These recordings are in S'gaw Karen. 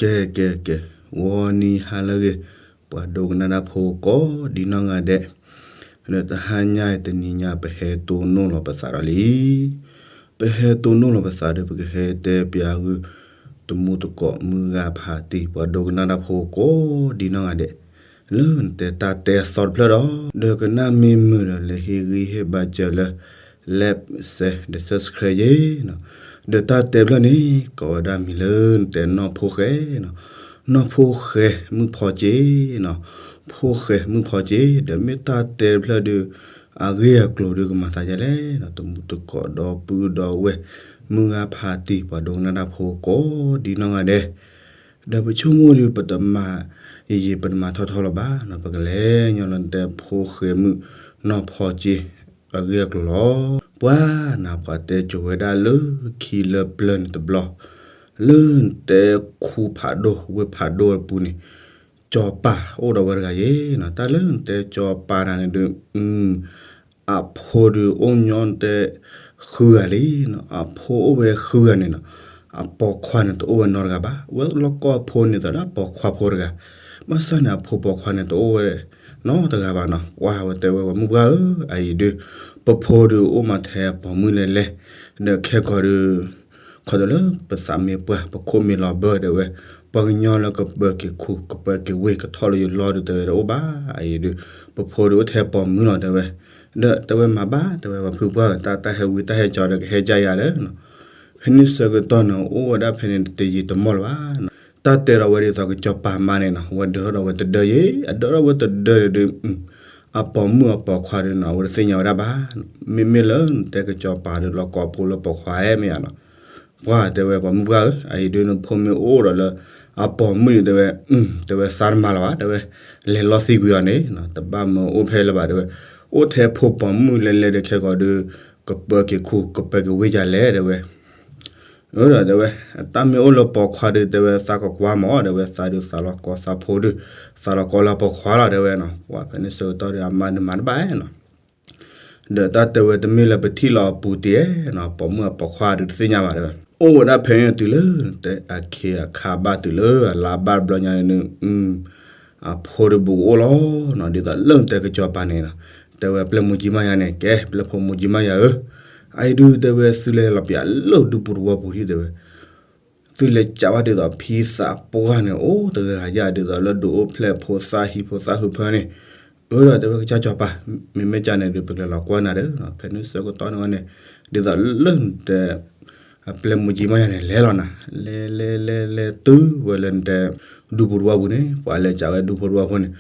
ကဲ ကဲ ကဲ, ဂီၤနံၤဟါလၢအဂ့ၤ, ပှၤဒိကနၣ်တၢ်ဖိကိးဒ်နီၢ်ဂၤဒဲး, ဒီးတဟါညါအံၤတနံၤညါ ပဟဲတိၢ်နီၣ်လီၤပသးဒီးလံ. ပဟဲတိၢ်နီၣ်လီၤပသးဒီး ပကဟဲတဲပၠးဂုာ် တမူတကိးမုၢ်ဂၤဖးတံၢ် ပှၤဒိကနၣ်တၢ်ဖိကိးဒ်နီၢ်ဂၤဒဲး, လၢနတဲတၢ်တဲအသီတဖျၢၣ်ဒီး, ဒီးကနၣ်မ့ၢ်မုာ်ဒီး လဲၤဟ့ၣ်ဂံၢ်ဟ့ၣ်ဘါစၢၤလၢ like share ဒီး subscribe ယ့ၤနီၤ. ဒီးတၢ်တဲဖျၢၣ်န့ၣ် ကိးဝဲဒၣ်မံၤလၢနတဲနီၢ်ဖိဃဲနီၤ, နီၢ်ဖိဃဲမုၣ်ဖီက့နီၤ, ဖိဃဲမုၣ်ဖီက့, ဒီးမ့ၢ်တၢ်တဲတဖျၢၣ်ဒီး အဂ့ၢ်အကျိၤဒီးကမၤသးဒ်လဲၣ်နီၤ, တမူတကိးဒီပုၢ်ဒီဝဲၢ် မုၢ်ဂၤဖးတံၢ် ပှၤဒိကနၣ်တၢ်ဖိကိးဒ်နီၢ်ဂၤဒဲး, ဒီးပဆိကမိၣ်ဒီး ပတမၤယံာ်ယံာ် ပတမၤထီထီလၢၤဘၣ်နီၤ, ပကလဲၤညီလၢနတဲဖိဃဲမုၣ်နီၢ်ဖီက့ အဂ့ၢ်အကျိၤလီၤ. ပှၤနၤ ပှၤတဲကိၤဝဲဒၣ်လၢခံလၢပျၢၤန့ၣ်တဘျီ, လၢနတဲခူဖးဒိၣ်ဝ့ၢ်ဖးဒိၣ်အပူၤန့ၣ် စီၤပၤအိၣ်ဒီးဝဲတဂၤယ့ၤနီၤ, တၢ်လၢနတဲစီၤပၤတဂၤန့ၣ်ဒီး အဖိဒီးအိၣ်ညီနတဲ ဃုဂၤလံနီၤ, အဖိအိၣ်ဝဲဃုဂၤန့ၣ်နီၤ, အပိာ်ခွါန့ၣ်တအိၣ်ဝဲနီတဂၤဘၣ်, ဝဲလီၢ်ကီၢ်ဖိန့ၣ်သးဒၣ်ပိာ်ခွါဖိတဂၤ, ဘၣ်ဆၣ်န့ၣ် အဖိပိာ်ခွါန့ၣ်တအိၣ်ဝဲနီတဂၤဘၣ်နီၤ, ပှၤဝဲတဲဝဲ ပှၤမုၣ်ပှၢ်ဧၢ, အအံၤဒုး ပဖိဒီးအိၣ်မးထဲပိာ်မုၣ်လဲၤလဲၤ, ဒီးခဲကီးဒီး ခီဒီးလၢပသးမ့ၢ်ပှၢ် ပခိၣ်မ့ၢ်လီၤဘၢတဲဝဲ, ပှၤကညီလၢကပၢက့ၤခူ ကပၢက့ၤဝ့ၢ် ကထီၣ်လၢယလီၢ်ဒီးတဲဝဲတအိၣ်ဘၣ်, အအံၤဒုး ပဖိဒီးအိၣ်ထဲပိာ်မုၣ်လီၤတဲဝဲ, ဒီးတဲဝဲမၤဘၣ်တဲဝဲ ပှၤဖုပှၢ်ဧၢ, တၢ် တၢ်ဟဲဝံတၢ်ဟဲကၠီဒီးကဟဲကၢ်ယၤဒီး ဖဲန့ၣ်ဆၢကတီၢ်န့ၣ် အိၣ်ဝဲဒၣ်ဖဲန့ၣ်တယံာ်တမီၢ်လၢၤဘၣ်နီၤ, တၢ်တဲဒီးဝဲဒ်သိးကစီၤပၤမါန့ၣ်နီၤ, ဝဲဒၢထီၣ်ဒီးဝဲတဒၢယ့ၤ, အဒၢထီၣ်ဝဲတဒၢန့ၣ်ဒီး အပိာ်မုၣ်အပိာ်ခွါဒီးနီၤ အဝဲတသ့ၣ်ညါဝဲဒၣ်ဘၣ်, မ့မ့ၢ်လၢနတဲကစီၤပၤဒီး လီၢ်ကီၢ်ဖိလၢပိာ်ခွါဧဲမ့ၢ်ဧါနီၤ, ပှၤတဲဝဲ ပှၤမုၣ်ပှၢ်ဧၢ, အအံၤဒုးနဖိမ့ၢ်အိၣ်ဒီးလၢအပိာ်မုၣ်န့ၣ်တဲဝဲ, တဲဝဲသးတမၤလၢၤဘၣ်တဲဝဲ, လဲၤလီၤသံကွံာ်အီၤန့ၣ်နီၤ, တဘၣ်မၢအိၣ်ဖဲလၢၤဘၣ်တဲဝဲ, အိၣ်ထဲဖိပိာ်မုၣ်လဲၤလဲၤဒီးခဲကီးဒီး ကပၢက့ၤခူ ကပၢက့ၤဝ့ၢ်ယၤလဲၣ်တဲဝဲ အၢဒီးတဲဝဲ, တၢ်မ့ၢ်အိၣ်လၢပိာ်ခွါဒီးတဲဝဲ သးကကွၢ်မးတဲဝဲ, သးဒုးသးလီၤကီသးဖိဒီး သးလီၤကီလၢပိာ်ခွါလီၤတဲဝဲနီၤ, ပှၤဖဲန့ၣ်ဆၢကတီၢ်ဒီး အမါဒုးမၤတဘၣ်နီၤ, ဒီးတၢ်တဲဝဲတမ့ၢ်လၢပထံၣ်လီၤအပူၤတ့ၢ်နီၤ, ပိာ်မုၣ်အပိာ်ခွါဒုးတသ့ၣ်ညါဘၣ်တဲဝဲ, အိၣ်ဝဲဒၣ်ဖဲန့ၣ်တုၤလၢ တဲအခ့အခါဘၣ်တုၤလၢအလါဘၣ်တဘျီညါန့ၣ် အဖိဒီးဘူးကအိၣ်လီၤနီၤ, ဒ်သိးလၢနတဲကစီၤပၤန့ၣ်နီၤ, တဲဝဲပျဲၢ်မူကၠံမးယၤန့ၣ် ကဲ ပျဲၢ်ဖိမူကၠံမးယၤဧၢ, အအံၤဒုးတဲဝဲသုလဲၤလီၤပၠးလၢဒူပူၤတဝီပူၤဒံးတဲဝဲ, သုလဲၤကးဘၣ်ဒ်သိးဖံသးပှၢ်န့ၣ် အိၣ်တဂၤဂၤယၤဒ်သိးလၢဒုးအိၣ်ဖျဲၣ်ဖိသၣ်ဟံၣ်ဖိသၣ်ဟုဖၢန့ၣ်, အၢဒီးတဲဝဲကစၢ်စီၤပၤ, မ့မ့ၢ်ကန့ၣ်ဒီး ပကလဲၤလီၤကွၢ်နၤဒီး ဖဲန့ၣ်ဆၢကတီၢ်န့ၣ်ဝဲန့ၣ်, ဒ်သိးလၢနတဲ အပျဲၢ်မူကၠံမးယၤန့ၣ် လဲၤလီၤနၤ, လဲၤလဲၤလဲၤလဲၤတုၤဝဲလၢနတဲ ဒူပူၤတဝီပူၤန့ၣ်, ပှၤလဲၤကးဝဲဒူပူၤတဝီပူၤန့ၣ်,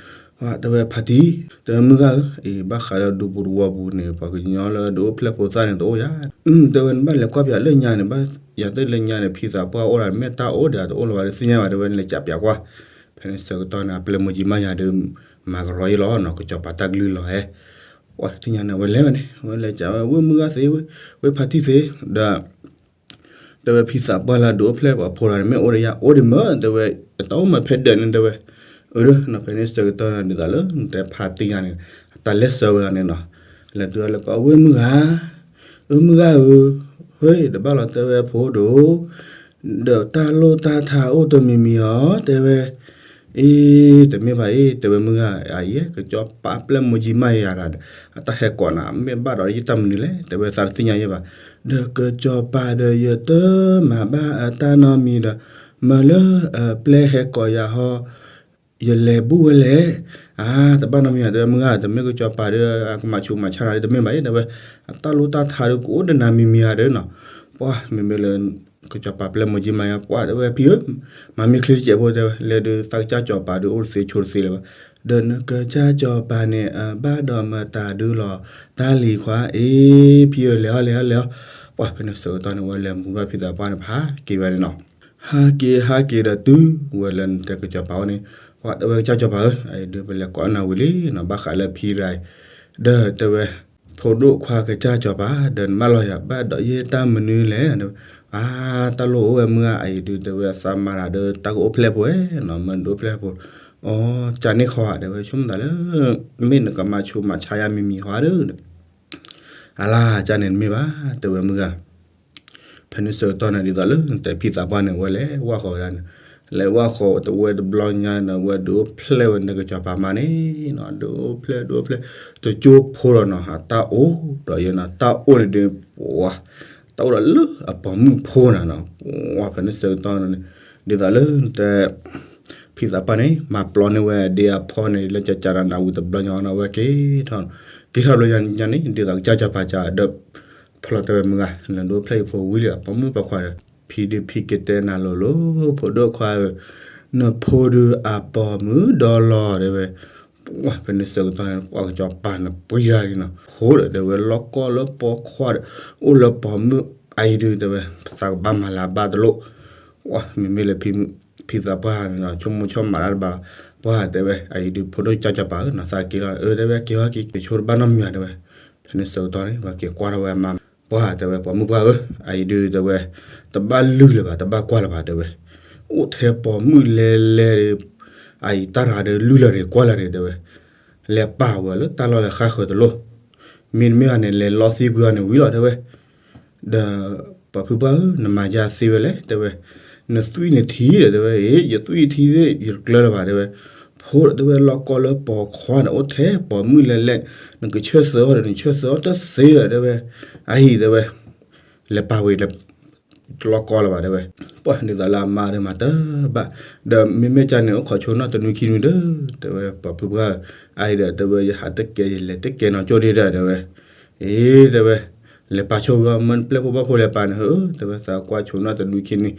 တဲဝဲဖါတံၢ်, တဲဝဲမုၢ်ဂၤဧၢ, အံၤဘၣ်ဃးလၢဒူပူၤတဝီပူၤန့ၣ် ပှၤကညီလၢဒုးအိၣ်ဖျဲၣ်ဖိသၣ်န့ၣ်တအိၣ်ယၤ, အု တဲဝဲနဘၣ်လဲၤကွၢ်ပၠးလၢညါန့ၣ် ဘၣ်ယၤသ့ၣ်လၢညါန့ၣ် ဖံသးပှၢ်အိၣ်ဒၣ် မ့ၢ်တၢ်အိၣ်ဒီးတအိၣ်လၢၤဘၣ်ဒီးသ့ၣ်ညါဘၣ် တဲဝဲနလဲၤကးပၠးကွၢ်, ဖဲန့ၣ်ဆၢကတီၢ်န့ၣ် အပျဲၢ်မူကၠံမးယၤဒီး မၤကရီယ့လီၤနီၤ ကစီၤပၤတၢ်ကလုၢ်လီၤဟဲ, ပှၤသ့ၣ်ညါန့ၣ် အဝဲလဲၤဝဲန့ၣ် အဝဲလဲၤကးဝဲ ဝ့ၢ်မုၢ်ဂၤသ့, ဝ့ၢ်ဖါတံၢ်သ့, ဒီး တဲဝဲဖံသးပှၢ်လၢဒုးအိၣ်ဖျဲၣ်ပှၤဖိတဂၤန့ၣ် မ့ၢ်အိၣ်ဒီးယၤ အိၣ်ဒံးမး တဲဝဲ, တၢ်အိၣ်မးဖဲဒၢးန့ၣ်တဲဝဲ, အၢ ဒီးနီၤ ဖဲန့ၣ်ဆၢကတီၢ်န့ၣ် ဒ်သိးလၢနတဲဖါတံၢ်ယၤန့ၣ် တၢ်လဲၤဆၢဝဲဂၤန့ၣ်နီၤ, လဲၤတုၤလၢကီး ဝ့ၢ်မုၢ်ဂၤ, ဝ့ၢ်မုၢ်ဂၤဧၢ, ဟ့ၣ် တဘၣ်လီၤတဲဝဲဖိဒိၣ်, ဒီးတၢ်လိၣ်တၢ်ထးအိၣ်တမံၤမံၤဧါ တဲဝဲ, အ့ တမ့ၢ်ဘၣ်အ့ တဲဝဲမုၢ်ဂၤ, အံၤ ကစီၤပၤပျဲၢ်မူကၠံမးယၤဒီး အတၢ်ဟဲကိးနၤ မ့ၢ်ဘၣ်ဒီးယတၢ်မနုၤလဲၣ် တဲဝဲသးတသ့ၣ်ညါယဲဘၣ်, ဒီးကစီၤပၤဒီးယတမၤဘၣ်အတၢ်နီတမံၤဒီး မၢလၢအပျဲၢ်ဟဲကိးယၤဟီ ယလဲၤဘူၣ်ဝဲလဲၣ်, အါ တဘၣ်နီတမံၤဧါ တဲဝဲမုၢ်ဂၤ တမ့ၢ်ကစီၤပၤဒီး အကမၤဆူးမၤဆါနၤဒီး တမ့ၢ်ဘၣ်အ့ တဲဝဲ, အတၢ်လိၣ်တၢ်ထးဒီးကအိၣ်ဒီးနၤမံၤမံၤဧါဒီးနီၤ, ပှၤမ့မ့ၢ်လၢ ကစီၤပၤပျဲၢ်မူကၠံမးယၤ ပှၤတဲဝဲဖံဧၢ, မၤမ့ၢ်ချ့တစဲးဖိတဲဝဲ လဲၤဒီးသးကစၢ်စီၤပၤဒီးအိၣ်တသ့ဆိတသ့လၢၤဘၣ်, ဒီးနကစၢ်စီၤပၤန့ၣ် အဘၣ်ဒီးမတၤဒုလီၤ တၢ်လံၤခွါအ့ ဖံဧၢ လဲၤအီၤလဲၤအီၤလဲၤအီၤ, ပှၤဖဲန့ၣ်ဆၢကတီၢ်န့ၣ် ဝဲလဲၤမူထီၣ်ဖံသးပှၢ်န့ၣ် ပဟးက့ၤဝဲန့ၣ်နီၤ, ဟးက့ၤဟးက့ၤဒီးတုၤဝဲလၢနတဲကစီၤပၤအအိၣ်န့ၣ်, ပှၤတဲဝဲကစၢ်စီၤပၤဧၢ, အအံၤဒုးပလဲၤကိးနၤဝံၤလံနီၤ ဘၣ်ဃးလၢဖံရၤအံၤ, ဒီးတဲဝဲ ဖိဒိၣ်ခွါကစၢ်စီၤပၤ ဒီးနဘၣ်လီၤယၤဘၣ်ဒီးယဲၢ်တၢ်မနုၤလဲၣ်, အါ တၢ်လိၣ်အိၣ်ဝဲမုၢ်ဂၤ အအံၤဒုးတဲဝဲသးမၤတၢ်ဒီးတၢ်ကအိၣ်ဖျဲၣ်ဖိဝဲနီၤ မၢဒုးအိၣ်ဖျဲၣ်ဖိ, အီ ကန့ၣ်ခီဧါ တဲဝဲဆိကမိၣ်သးလၢ မ့ၢ်နကမၤဆူးမၤဆါယၤမံၤမံၤဟီဒီး အလါကန့ၣ်တမ့ၢ်ဘၣ် တဲဝဲမုၢ်ဂၤ, ဖဲန့ၣ်ဆၢကတီၢ်န့ၣ် ဒ်သိးလၢနတဲဖံသးပှၢ်န့ၣ် ဝဲလဲၤဝၢ်ဃီၤဝဲဒၣ်န့ၣ်, လဲၤဝဲဃီၤတဝဲတဘျီညါနီၤ ဝဲဒုးအိၣ်ဖျဲၣ်ဝဲန့ၣ် ကစီၤပၤမါန့ၣ်နီၤ ဒုးအိၣ်ဖျဲၣ် ဒုးအိၣ်ဖျဲၣ် တကၠိဖိဒီးနီၤ တၢ်အိၣ်ဒီးယဲနီၤ တၢ်အိၣ်န့ၣ်ဒုး ပှၤ တၢ်အိၣ်ဒီးလၢအပိာ်မုၣ်ဖိနၤနီၤ ပှၤဖဲန့ၣ်ဆၢကတီၢ်န့ၣ် ဒ်သိးလၢတဲ ဖံသးပှၢ်န့ၣ် မၤပျီန့ၢ်ဝဲဒ့အဖီန့ၣ် လၢကကးနၤဝံၤတဘျီညါနီၤ ဝဲက့ၤထီၣ် က့ၤထီၣ်တဘျီညါန့ၣ် ဒ်သိးကစၢ်စီၤပၤကဒီး ဖီလီၤတဲဝဲမုၢ်ဂၤ နဒုးအိၣ်ဖျဲၣ်ယဖိဝံၤလံ ပိာ်မုၣ်ပိာ်ခွါဒီး ဖံဒုးဖံကတဲနၤလိၤလိၤ ဖိဒိၣ်ခွါဧၢ, နဖိဒုးအပိာ်မုၣ်ဒီလီၤတဲဝဲ, ပှၤဖဲန့ၣ်ဆၢကတီၢ်န့ၣ် ပှၤကစီၤပၤန့ၣ်ပှံၤတၢ်လံနီၤ, ဖိဒီးတဲဝဲ လီၢ်ကီၢ်လၢပိာ်ခွါဒီး အိၣ်လၢပိာ်မုၣ်အအံၤဒုးတဲဝဲ ပသးကဘၣ်မၤလၢအဘၣ်တလိၣ်, ပှၤမ့မ့ၢ်လၢ ဖံသးပှၢ်န့ၣ်နီၤ ဆိကမိၣ်ဆိကမးတၢ်တဘၣ်လီၤ, ပှၤတဲဝဲ အအံၤဒုး ဖိဒိၣ်ကစၢ်စီၤပၤဧၢနီၤ သးက့ၤလီၤ အၢတဲဝဲ က့ၤဟီက့ၤ က့ၤဆိတဘၣ်နီတမံၤဘၣ်တဲဝဲ, ဖဲန့ၣ်ဆၢကတီၢ်န့ၣ် ပှၤက့ၤကွၢ်ထီၣ်ဝဲအမါ, ပှၤတဲဝဲ ပိာ်မုၣ်ပှၢ်ဧၢ, အအံၤဒုးတဲဝဲ တဘၣ်လုၢ်လၢၤဘၣ် တဘၣ်ကွၢ်လၢၤဘၣ်တဲဝဲ, အိၣ်ထဲပိာ်မုၣ်လဲၤလဲၤဒီး အအံၤတၢ်တဂၤဒီး လုၢ်လၢၤတဂ့ၤ ကွၢ်လၢၤတဂ့ၤတဲဝဲ, လဲၤပာ်ဝဲလၢတၢ်လီၢ်လၢဃၣ်ဃၢၤတလိၣ်, မ့တမ့ၢ်ဘၣ်န့ၣ် လဲၤလီသံကွံာ်အီၤန့ၣ်ဝံၤလီၤတဲဝဲ ဒီး ပှၤဖုပှၢ်ဧၢ နမၤယၤသ့ဝဲလဲၣ်တဲဝဲ, နသွံၣ်နထံဒီးတဲဝဲ, ယသွံၣ်ထံသ့ၣ် ယတကျၢလၢၤဘၣ်တဲဝဲ, ဖိဒီးတဲဝဲ လီၢ်ကီၢ်လၢပိာ်ခွါန့ၣ် အိၣ်ထဲပိာ်မုၣ်လဲၤလဲၤ, နကဆၢသၢအီၤဒီး နဆၢသၢအီၤတသ့ဒီးတဲဝဲ, အအံၤတဲဝဲ လဲၤပာ်ဝဲ တလီၢ်ကီၢ်လၢၤဘၣ်တဲဝဲ, ပှၤဒ်သိးလၢအမါဒီးမၤတဘၣ်, ဒီးမ့မ့ၢ်ကန့ၣ် အိၣ်ခိးဆိနီၣ်တနွံခံနွံဒီး တဲဝဲ ပှၤဖုပှၢ်ဧၢ, အအံၤဒီးတဲဝဲ ယဟးတကဲ ယလဲၤတကဲနီၤကၠိဒံးဒီးတဲဝဲ, အ့ တဲဝဲ, လဲၤပာ်ဆိဂ့ၤအီၤ မ့ၢ်ပျဲၢ်ဖိဘၣ်ဖိလဲၤပာ်န့ၣ်ဧၢ, တဲဝဲ သးကွၢ်ဆိနီၣ်တနွံခံနွံ,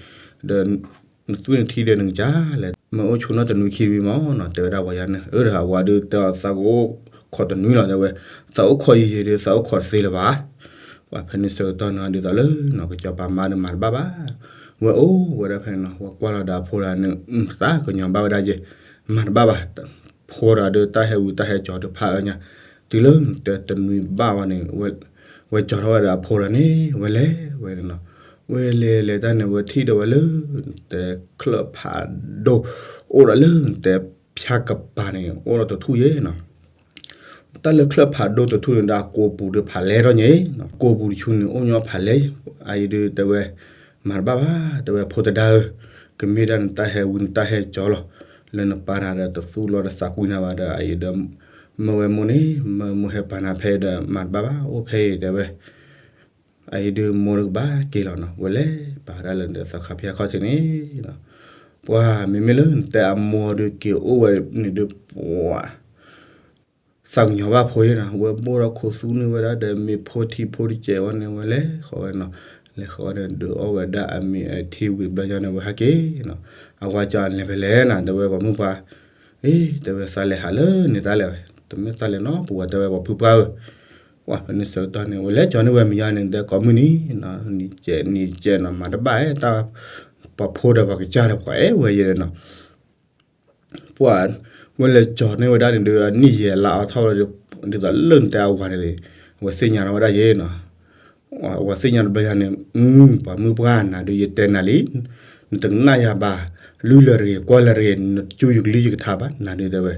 ဒီး နသွံၣ်နထံဒီးနကစၢ်လဲၣ်, မ့ၢ်အိၣ်ဆိနီၣ်တနွံခံနွံမးနီၤ တဲဝဲဒၣ်ပှၤယၤန့ၣ်, အၢ ဒီးအဝၤဒုးတဲအီၤ သးကအိၣ်ခိးတနွံလီၤတဲဝဲ, သးအိၣ်ခိးယံာ်ယံာ်ဒီး သးအိၣ်ခိးတသ့လၢၤဘၣ်, ပှၤဖဲန့ၣ်ဆၢကတီၢ်န့ၣ် ဒ်သိးလၢနီၤ ကစီၤပၤမါဒီးမၤတဘၣ်ဘၣ်, ဝဲအိၣ်ဝဲဒၣ်ဖဲန့ၣ်နီၤ ဝဲကွၢ်လီၤဒီးအဖိဒီးန့ၣ် သးကညီၤဘၣ်ဝဲဒၣ်ယဲ, မၤတဘၣ်ဘၣ်, ဖိဒီးဒုးတၢ်ဟဲဝံၤတၢ်ဟဲကၠီၤဒုးဖးအၢညါ, တုၤလၢနတဲတနွံဘၣ်ဝဲန့ၣ် ဝဲကၠီၤထီၣ်ဝဲဒီးအဖိဒီးန့ၣ် ဝဲလဲၤဝဲန့ၣ်နီၤ, ဝဲလဲၤလဲၤတၢ်န့ၣ် ဝဲထံၣ်ဒီးဝဲလၢ နတဲချၢၣ်ဖးဒိၣ်, အိၣ်ဒီးလၢနတဲဖၠၣ်ကပၤန့ၣ် အိၣ်ဒီးတထူၣ်ယဲနီၤ တၢ်လၢချၢၣ်ဖးဒိၣ်တထူၣ်န့ၣ်ဒီး အကိာ်ပူၤဒီးဖးလဲထီၣ်ညါ, ကိာ်ပူၤတဆူန့ၣ် အိၣ်ညီဖးလဲ, အအံၤဒုးတဲဝဲ မၤတဘၣ်ဘၣ် တဲဝဲ ဖိသဒါဧၢ, ကမ့ၢ်ဒၣ်နတၢ်ဟဲဝံၤနတၢ်ဟဲကၠီၤလီၤ, လၢနပၢ်တဂၤဒီးတသူၣ်လီၤတသးကွံနၤဘၣ်ဒီး အအံၤဒီး မၢဝဲမိၢ်န့ၣ် မၢမိၢ်ဟဲပာ်နၤဖဲအံၤဒီး မၤတဘၣ်ဘၣ် အိၣ်ဖဲအံၤတဲဝဲ အအံၤဒုးမိၢ်တကဘၣ်က့ၤလီၤနီၤ, ဝဲလဲၤပာ်ဝဲဒၣ်လၢနတဲသီခါဖဲအခီၣ်ထံးန့ၣ်, ပှၤမ့မ့ၢ်လၢနတဲအမိၢ်ဒုးက့ၤအိၣ်ဝဲန့ၣ်ဒုး ပှၤ သးကညီၤဘၣ်ဖိယဲနီၤ, ဝဲဘိၣ်ထီၣ်ခိၣ်သူန့ၢ်ဝဲဒၣ်ဒီး မ့ၤဖိထံဖိတစဲးဝဲန့ၣ် ဝဲလဲၤဃီၤဝဲနီၤ, လဲၤဃီၤဝဲန့ၣ် ဒုးအီၣ်ဝဲဒၣ်အမ့ၤအထံဝံၤတဘျီညါန့ၣ် ဝဲဟဲက့ၤနီၤ, အဝၤကၠီၤလဲၤဖဲလဲၣ်နၤ တဲဝဲပှၤမုၣ်ပှၢ်, အ့ တဲဝဲသးလဲၤဟးလၢန့ၣ်တၢ်လဲၣ်ဝဲ, တမ့ၢ်သးလဲၤနီတပူၤဝဲ တဲဝဲပှၤဖုပှၢ်ဧၢ, ပှၤဖဲန့ၣ်ဆၢကတီၢ်န့ၣ် ဝဲလဲၤကၠီၤန့ၢ်ဝဲမ့ၤယါန့ၣ် တဲကိးမုၢ်နံၤ, နံၤကဲးနံၤကဲးနီၤ မၤတဘၣ်တၢ်, ပှၤဖိဒီးပှၤကစၢ်ဒီးပှၤအဲၣ်ဝဲယဲနီၤ ပှၤ ဝဲလဲၤကၠီၤန့ၢ်ဝဲဒၣ်န့ၣ်ဒီး အနံၣ်ယဲၢ်လါအီထီၣ်ဝဲဒီး ဒ်သိးလၢနတဲအဝၤန့ၣ်, အဝဲသ့ၣ်ညါလီၤဝဲဒၣ်ယဲနီၤ, အဝဲသ့ၣ်ညါတဘျီယၤန့ၣ်, ပှၤမုၣ်ပှၢ်နၤဒုး ယတဲနၤလံ, နတကနၣ်ယၤဘၣ်, လုၢ်လၢာ်တဂ့ၤ ကွၢ်လၢာ်တဂ့ၤ နတကၠူယကလုၢ်ယကထါဘၣ် နၤဒုးတဲဝဲ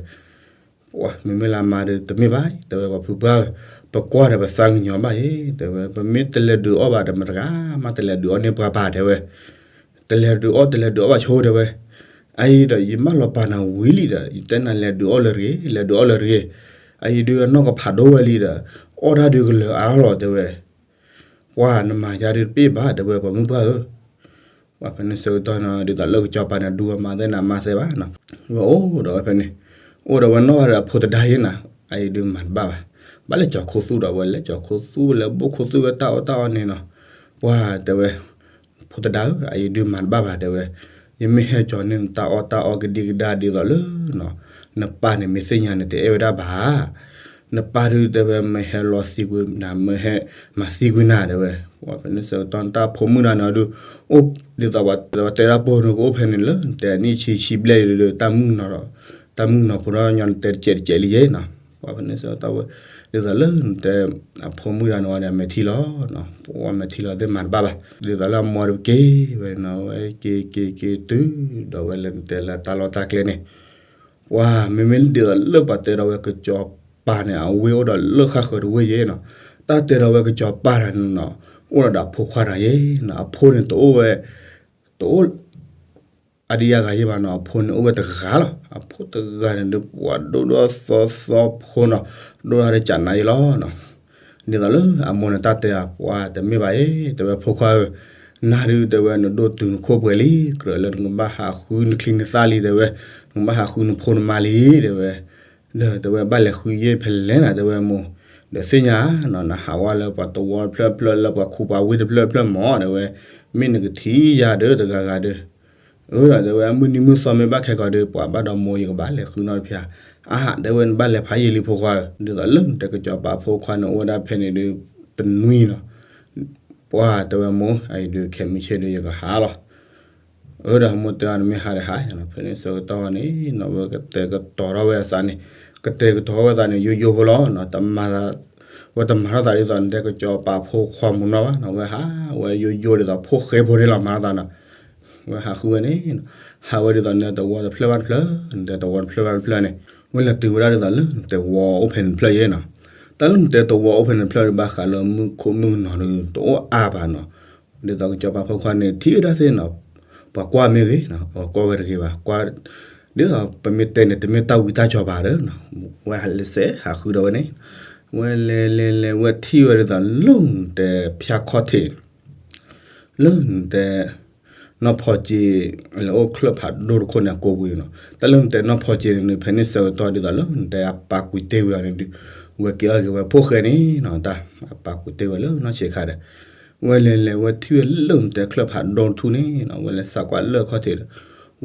ပှၤမ့မ့ၢ်လၢအမါဒီး တမ့ၢ်ဘၣ်, တဲဝဲပှၤဖုပှၢ်ဧၢ, ပကွၢ်ဒီးပသးကညီၤဘၣ်ယဲ, တဲဝဲ ပမ့ၢ်တလဲၤဒုးအီၣ်ဘၣ်ဒီး မတဂၤမးတလဲၤဒုးအီၣ်န့ၢ်ပှၤဘၣ် တဲဝဲ, တလဲၤဒုးအီၣ် တလဲၤဒုးအီၣ်ဘၣ်ဆိ တဲဝဲ, အအံၤဒီး ယမၢလီၤပာ်နၤဝံၤလံဒီး ယတဲနၤလဲၤဒုးအီၣ်လၢတဂ့ၤ လဲၤဒုးအီၣ်လၢတဂ့ၤ, အအံၤဒုးအနီၢ်ကဖးဒိၣ်ဝဲလံဒီး အီၣ်တၢ်ဒုးကလၢၤအါလီၤ တဲဝဲ ပှၤနမၤယါဒုးတပ့ၢ်ဘၣ် တဲဝဲပှၤမုၣ်ပှၢ်ဧၢ, ပှၤဖဲန့ၣ်ဆၢကတီၢ်န့ၣ် ဒ်သိးလၢကစီၤပၤန့ၣ် ဒူဝဲမါသ့ၣ်နၤမါသ့ၣ်ဘၣ်နီၤ, ဝဲအိၣ်ဒီးဝဲဖဲန့ၣ်, အိၣ်ဒီးဝဲနီၢ်ဝဲဒီးအဖိသဒါယဲနီၤ, အအံၤဒုးမၤတဘၣ်ဘၣ်, ဘၣ်လဲၤကၠီၤခိၣ်သူၣ်ဒီး ဝဲလဲၤကၠီၤခိၣ်သူၣ် ဝဲလဲၤဘိၣ်ခိၣ်သူၣ်ဝဲတၢ်အီၣ်တၢ်အီန့ၣ်နီၤ, ပှၤတဲဝဲ ဖိသဒါဧၢ အအံၤဒုးမၤတဘၣ်ဘၣ် တဲဝဲ, ယမ့ၢ်ဟဲကၠီၤန့ၢ်နတၢ်အီၣ်တၢ်အီကဒံကဒါဒ်သိးလၢ နပၢ်န့ၣ်မ့ၢ်သ့ၣ်ညါန့ၣ် တအဲၣ်ဝဲဒၣ်ဘၣ်, နပၢ်ဒုးတဲဝဲ မ့ၢ်ဟဲလီသံကွံာ်နၤ မ့ၢ်ဟဲမၤသံကွံာ်နၤ တဲဝဲ, ပှၤဖဲန့ၣ်ဆၢကတီၢ် တၢ်ဖိမုၣ်တဂၤန့ၣ်ဒုး အိၣ်ဒ်သိးပှၤတဲတၢ်ပိာ်န့ၣ် ကအိၣ်ဖဲန့ၣ်လၢ နတဲအနံၣ်ဆံဆံဘျဲၣ်ဒီး တၢ်မုၣ်နီၤ တၢ်မုၣ်နီၤဖိဒီးညီနတဲတစဲးတစဲးလံယဲနီၤ, ပှၤဖဲန့ၣ်ဆၢကတီၢ်ဝဲ ဒ်သိးလၢနတဲ အဖိမုၣ်တဂၤန့ၣ်ဝဲန့ၣ် အမဲာ်ထံလီၤ, ပှၤမဲာ်ထံလီၤသ့ၣ်မၤတဘၣ်ဘၣ်, ဒ်သိးလၢအမိၢ်ဒီးက့ၤဝဲနီၤ ဝဲက့ၤက့ၤက့ၤတုၤဒီးဝဲလၢနတဲလၢတၢ်လီၢ်တၢ်ကျဲန့ၣ် ပှၤမ့မ့ၢ်ဒ်သိးလၢပှၤတဲဒီးဝဲကစီၤပၤန့ၣ် အဝ့ၢ်အိၣ်ဒီးလၢဃၣ်ဃၢၤတဝ့ၢ်ယဲနီၤ, တၢ်တဲဒီးဝဲကစီၤပၤတဂၤန့ၣ်နီၤ အိၣ်ဒီးဒီးအဖိခွါတဂၤယဲနီၤ, အဖိန့ၣ်တအိၣ်ဝဲ တအိၣ် အါဒံအါဂၤယဲၢ်ဘၣ်နီၤ, အဖိန့ၣ်အိၣ်ဝဲတဂၤလီၤ. အဖိတဂၤန့ၣ်ဒီး ပှၤဒိၣ်ဒီးသီသီဖိနီၤ, ဒိၣ်ဒီးတကးနးယဲၢ်လီၤနီၤ. ဒ်သိးလၢအမိၢ်န့ၣ်တၢ်တဲအီၤ ပှၤတမ့ၢ်ဘၣ်အံၤ, တဲဝဲ ဖိခွါဧၢ, နၤဒုး တဲဝဲ နဒိၣ်တုာ်နခိၣ်ပှဲၤလံ, ကြၢးလၢနကဘၣ်ဟးဃုနချံနသၣ်လံ တဲဝဲ, နကဘၣ်ဟးဃုနဖိနမါလံ တဲဝဲ. ဒီးတဲဝဲ ဘၣ်လဲၤဃုယဲၢ်ဖဲလဲၣ်နၤ တဲဝဲမိၢ်, ဒီးသ့ၣ်ညါနီၤ နဟးဝဲလၢပှၤသဝီတဖျၢၣ်ဖျၢၣ် လၢပှၤခူပှၤဝ့ၢ်တဖျၢၣ်ဖျၢၣ်မး တဲဝဲ, မ့ၢ်နကထံၣ်ယၤဒီးတဂၤဂၤဒီး အၢဒီးတဲဝဲ အမုၢ်နံၤမုၢ်သီမ့ၢ်ဘၣ်ခဲကီးဒီး ပှၤဘၣ်ဒီးမိၢ်ယကဘၣ်လဲၤဃုနီတဖျၢၣ်, အါ တဲဝဲ နဘၣ်လဲၤဖးယံာ်လံဖိခွါဧၢ, ဒ်သိးလၢနတဲကစီၤပၤဖိခွါန့ၣ်အိၣ်ဝဲဒၣ်ဖဲန့ၣ်ဒီး တနွံနီၤ, ပှၤတဲဝဲမိၢ် အအံၤဒုးခဲမုၢ်ဆ့ၣ်ဒီးယကဟးလီၤ. အၢဒီးမိၢ်တဲအီၤ နမ့ၢ်ဟးဒီးဟးနီၤ, ဖဲန့ၣ်ဆၢကတီၢ်န့ၣ်နီၤ ဝဲကတဲာ်ကတီၤထီၣ်ဝဲအသးန့ၣ်, ကတဲာ်ကတီၤဝဲအသးန့ၣ် ယိယိဖိလီၤနီၤ, ဝဲတမၤထီၣ်သးဒ်သိးနတဲကစီၤပၤဖိခွါမုၢ်နီၢ်ဘၣ်နီၤ, ဝဲဟးဝဲယိယိဒ်သိးဖိဃဲဖိန့ၣ်လီၤ မၤထီၣ်သးနီၤ. ဝဲဟးဃုဝဲန့ၣ်နီၤ, ဟးဝဲဒ်သိးနတဲသဝီတဖျၢၣ်ဘၣ်တဖျၢၣ်, နတဲသဝီတဖျၢၣ်ဘၣ်တဖျၢၣ်န့ၣ်, ဝဲလဲၤတုၤဝဲဒၣ်ဒ်သိးလၢနတဲသဝီအိၣ်ဖဲန့ၣ်တဖျၢၣ်ယဲၢ်နီၤ. တၢ်လၢနတဲသဝီအိၣ်ဖဲန့ၣ်တဖျၢၣ်ဒီး ဘၣ်ဃးလၢမူခိၣ်မုၢ်ကနီၤဒီး တအိၣ်အါဘၣ်နီၤ. ဒ်သိးကစီၤပၤဖိခွါန့ၣ် ထံၣ်ဝဲဒၣ်သ့ၣ်နီၤ, ပှၤကွၢ်မ့ၢ်ဂ့ၤနီၤ, ကွၢ်ဝဲတဂ့ၤဘၣ်, ကွၢ် ဒ်သိးပမ့ၢ်တဲန့ၣ် တမ့ၢ်တၢ်ဝံတၢ်ကၠီၤဘၣ်ဒီးနီၤ, ဝဲဟးလဲၤစဲးဟးဃုဒီးဝဲန့ၣ်, ဝဲလဲၤလဲၤလဲၤ ဝဲထံၣ်ဝဲဒ်သိးလၢနတဲဖၠၣ်ခီၣ်ထံး လၢနတဲ နီၢ်ဖီက့ လဲၤအိၣ်ချၢၣ်ဖးဒိၣ်တခိၣ်န့ၣ် အကိာ်ပူၤန့ၣ်နီၤ. တၢ်လၢနတဲနီၢ်ဖီက့န့ၣ် ဖဲန့ၣ်ဆၢကတီၢ်ဒ်သိးလၢနတဲအပာ်ကွံာ်တ့ၢ်ဝဲအီၤန့ၣ်ဒုး ဝဲက့ၤအီၣ်က့ၤဝဲဖိၣ်ဃဲန့ၣ်နီၤ, တၢ်အပာ်ကွံာ်တ့ၢ်ဝဲလၢနီၢ်ဆံးခါဒီး ဝဲလဲၤလဲၤ ဝဲထံၣ်ဝဲလၢနတဲချၢၣ်ဖးဒိၣ်တထူၣ်န့ၣ်နီၤ, ဝဲလဲၤစးကွၢ်လၢအခီၣ်ထံးဒီး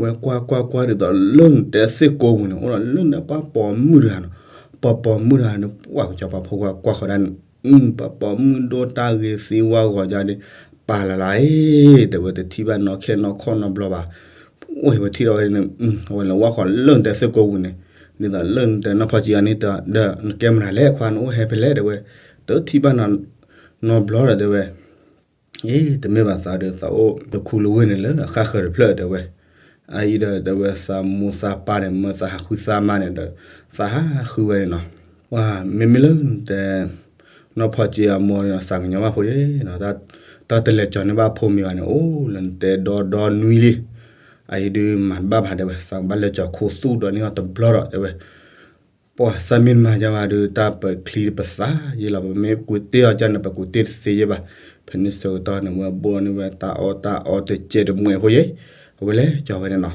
ဝဲကွၢ်ကွၢ်ကွၢ်ဒ်သိးလၢနတဲသ့ၣ်ကိာ်ပူၤန့ၣ် အိၣ်ဒီးလၢနတဲပှၤပိာ်မုၣ်တဂၤနီၤ, ပှၤပိာ်မုၣ်တဂၤန့ၣ် ပှၤကစီၤပၤဖိခွါကွၢ်ဃီၤဒၣ်န့ၣ် ပှၤပိာ်မုၣ်ဒိၣ်တၢ်ဂ့ၤသံဝါဂီၤဒ် ပာ်လၢ်လၢ်အံၤ တဲဝဲ တထံၣ်ဘၣ်နီၢ်ခဲနီၢ်ခီၣ်နီတဘျီဘၣ်. အိၣ်ဝဲထံၣ်ဒီးဝဲန့ၣ် အဝဲလဲၤဝၢ်ဃီၤလၢနတဲသ့ၣ်ကိာ်ပူၤန့ၣ် ဒ်သိးလၢနတဲနီၢ်ဖီက့အီၤန့ၣ် ဒီးနကဲမနုၤလဲၣ်ခွါ နအိၣ်ဟဲဖဲလဲၣ် တဲဝဲ. တထံၣ်ဘၣ်နီၢ် နီတဘျီဒီးတဲဝဲ အ့ တမ့ၢ်ဘၣ်သးဒီးသးအိၣ်တခူလဝ့ၢ်န့ၣ်လၢအဃၣ်ဃၢၤတဖျၢၣ်တဲဝဲ. အအံၤဒီးတဲဝဲ သးမိၢ်သးပၢ်န့ၣ် မၢသးဟးဃုသးမါန့ၣ်ဒီး သးဟးဃုဝဲန့ၣ်နီၤ. ပှၤမ့မ့ၢ်လၢနတဲ နီၢ်ဖီက့အမိၢ်န့ၣ် သးကညီၤဘၣ်ဖိယဲနီၤ, တၢ်တလဲၤကၠီၤန့ၢ်ဘၣ်ဖိမံၤဘၣ်န့ၣ် အိၣ်လၢနတဲဒီဒီနွံလံ. အအံၤဒုးမၤတဘၣ်ဘၣ်တဲဝဲ သးကဘၣ်လဲၤကၠီၤခိၣ်သူၣ်ဒီးန့ၢ်အီၤတဘျီဒီးတဲဝဲ ပှၤသးမ့ၢ်တမၤယၤဘၣ်ဒီး တၢ်ပချံပသးယဲလီၤ, ပမ့ၢ်ကွံာ်တ့ၢ်အီၤကၢ်န့ၣ် ပကွံာ်တ့ၢ်အီၤကၢ်န့ၣ် ပကွံာ်တ့ၢ်တသ့ယဲဘၣ်. ဖဲန့ၣ်ဆၢကတီၢ်န့ၣ် ဝဲဘိန့ၢ်ဝဲတၢ်အီၣ်တၢ်အီတကဲးတမှဲးဖိယဲ, အဝဲလဲၤကၠီၤဝဲန့ၣ်နီၤ.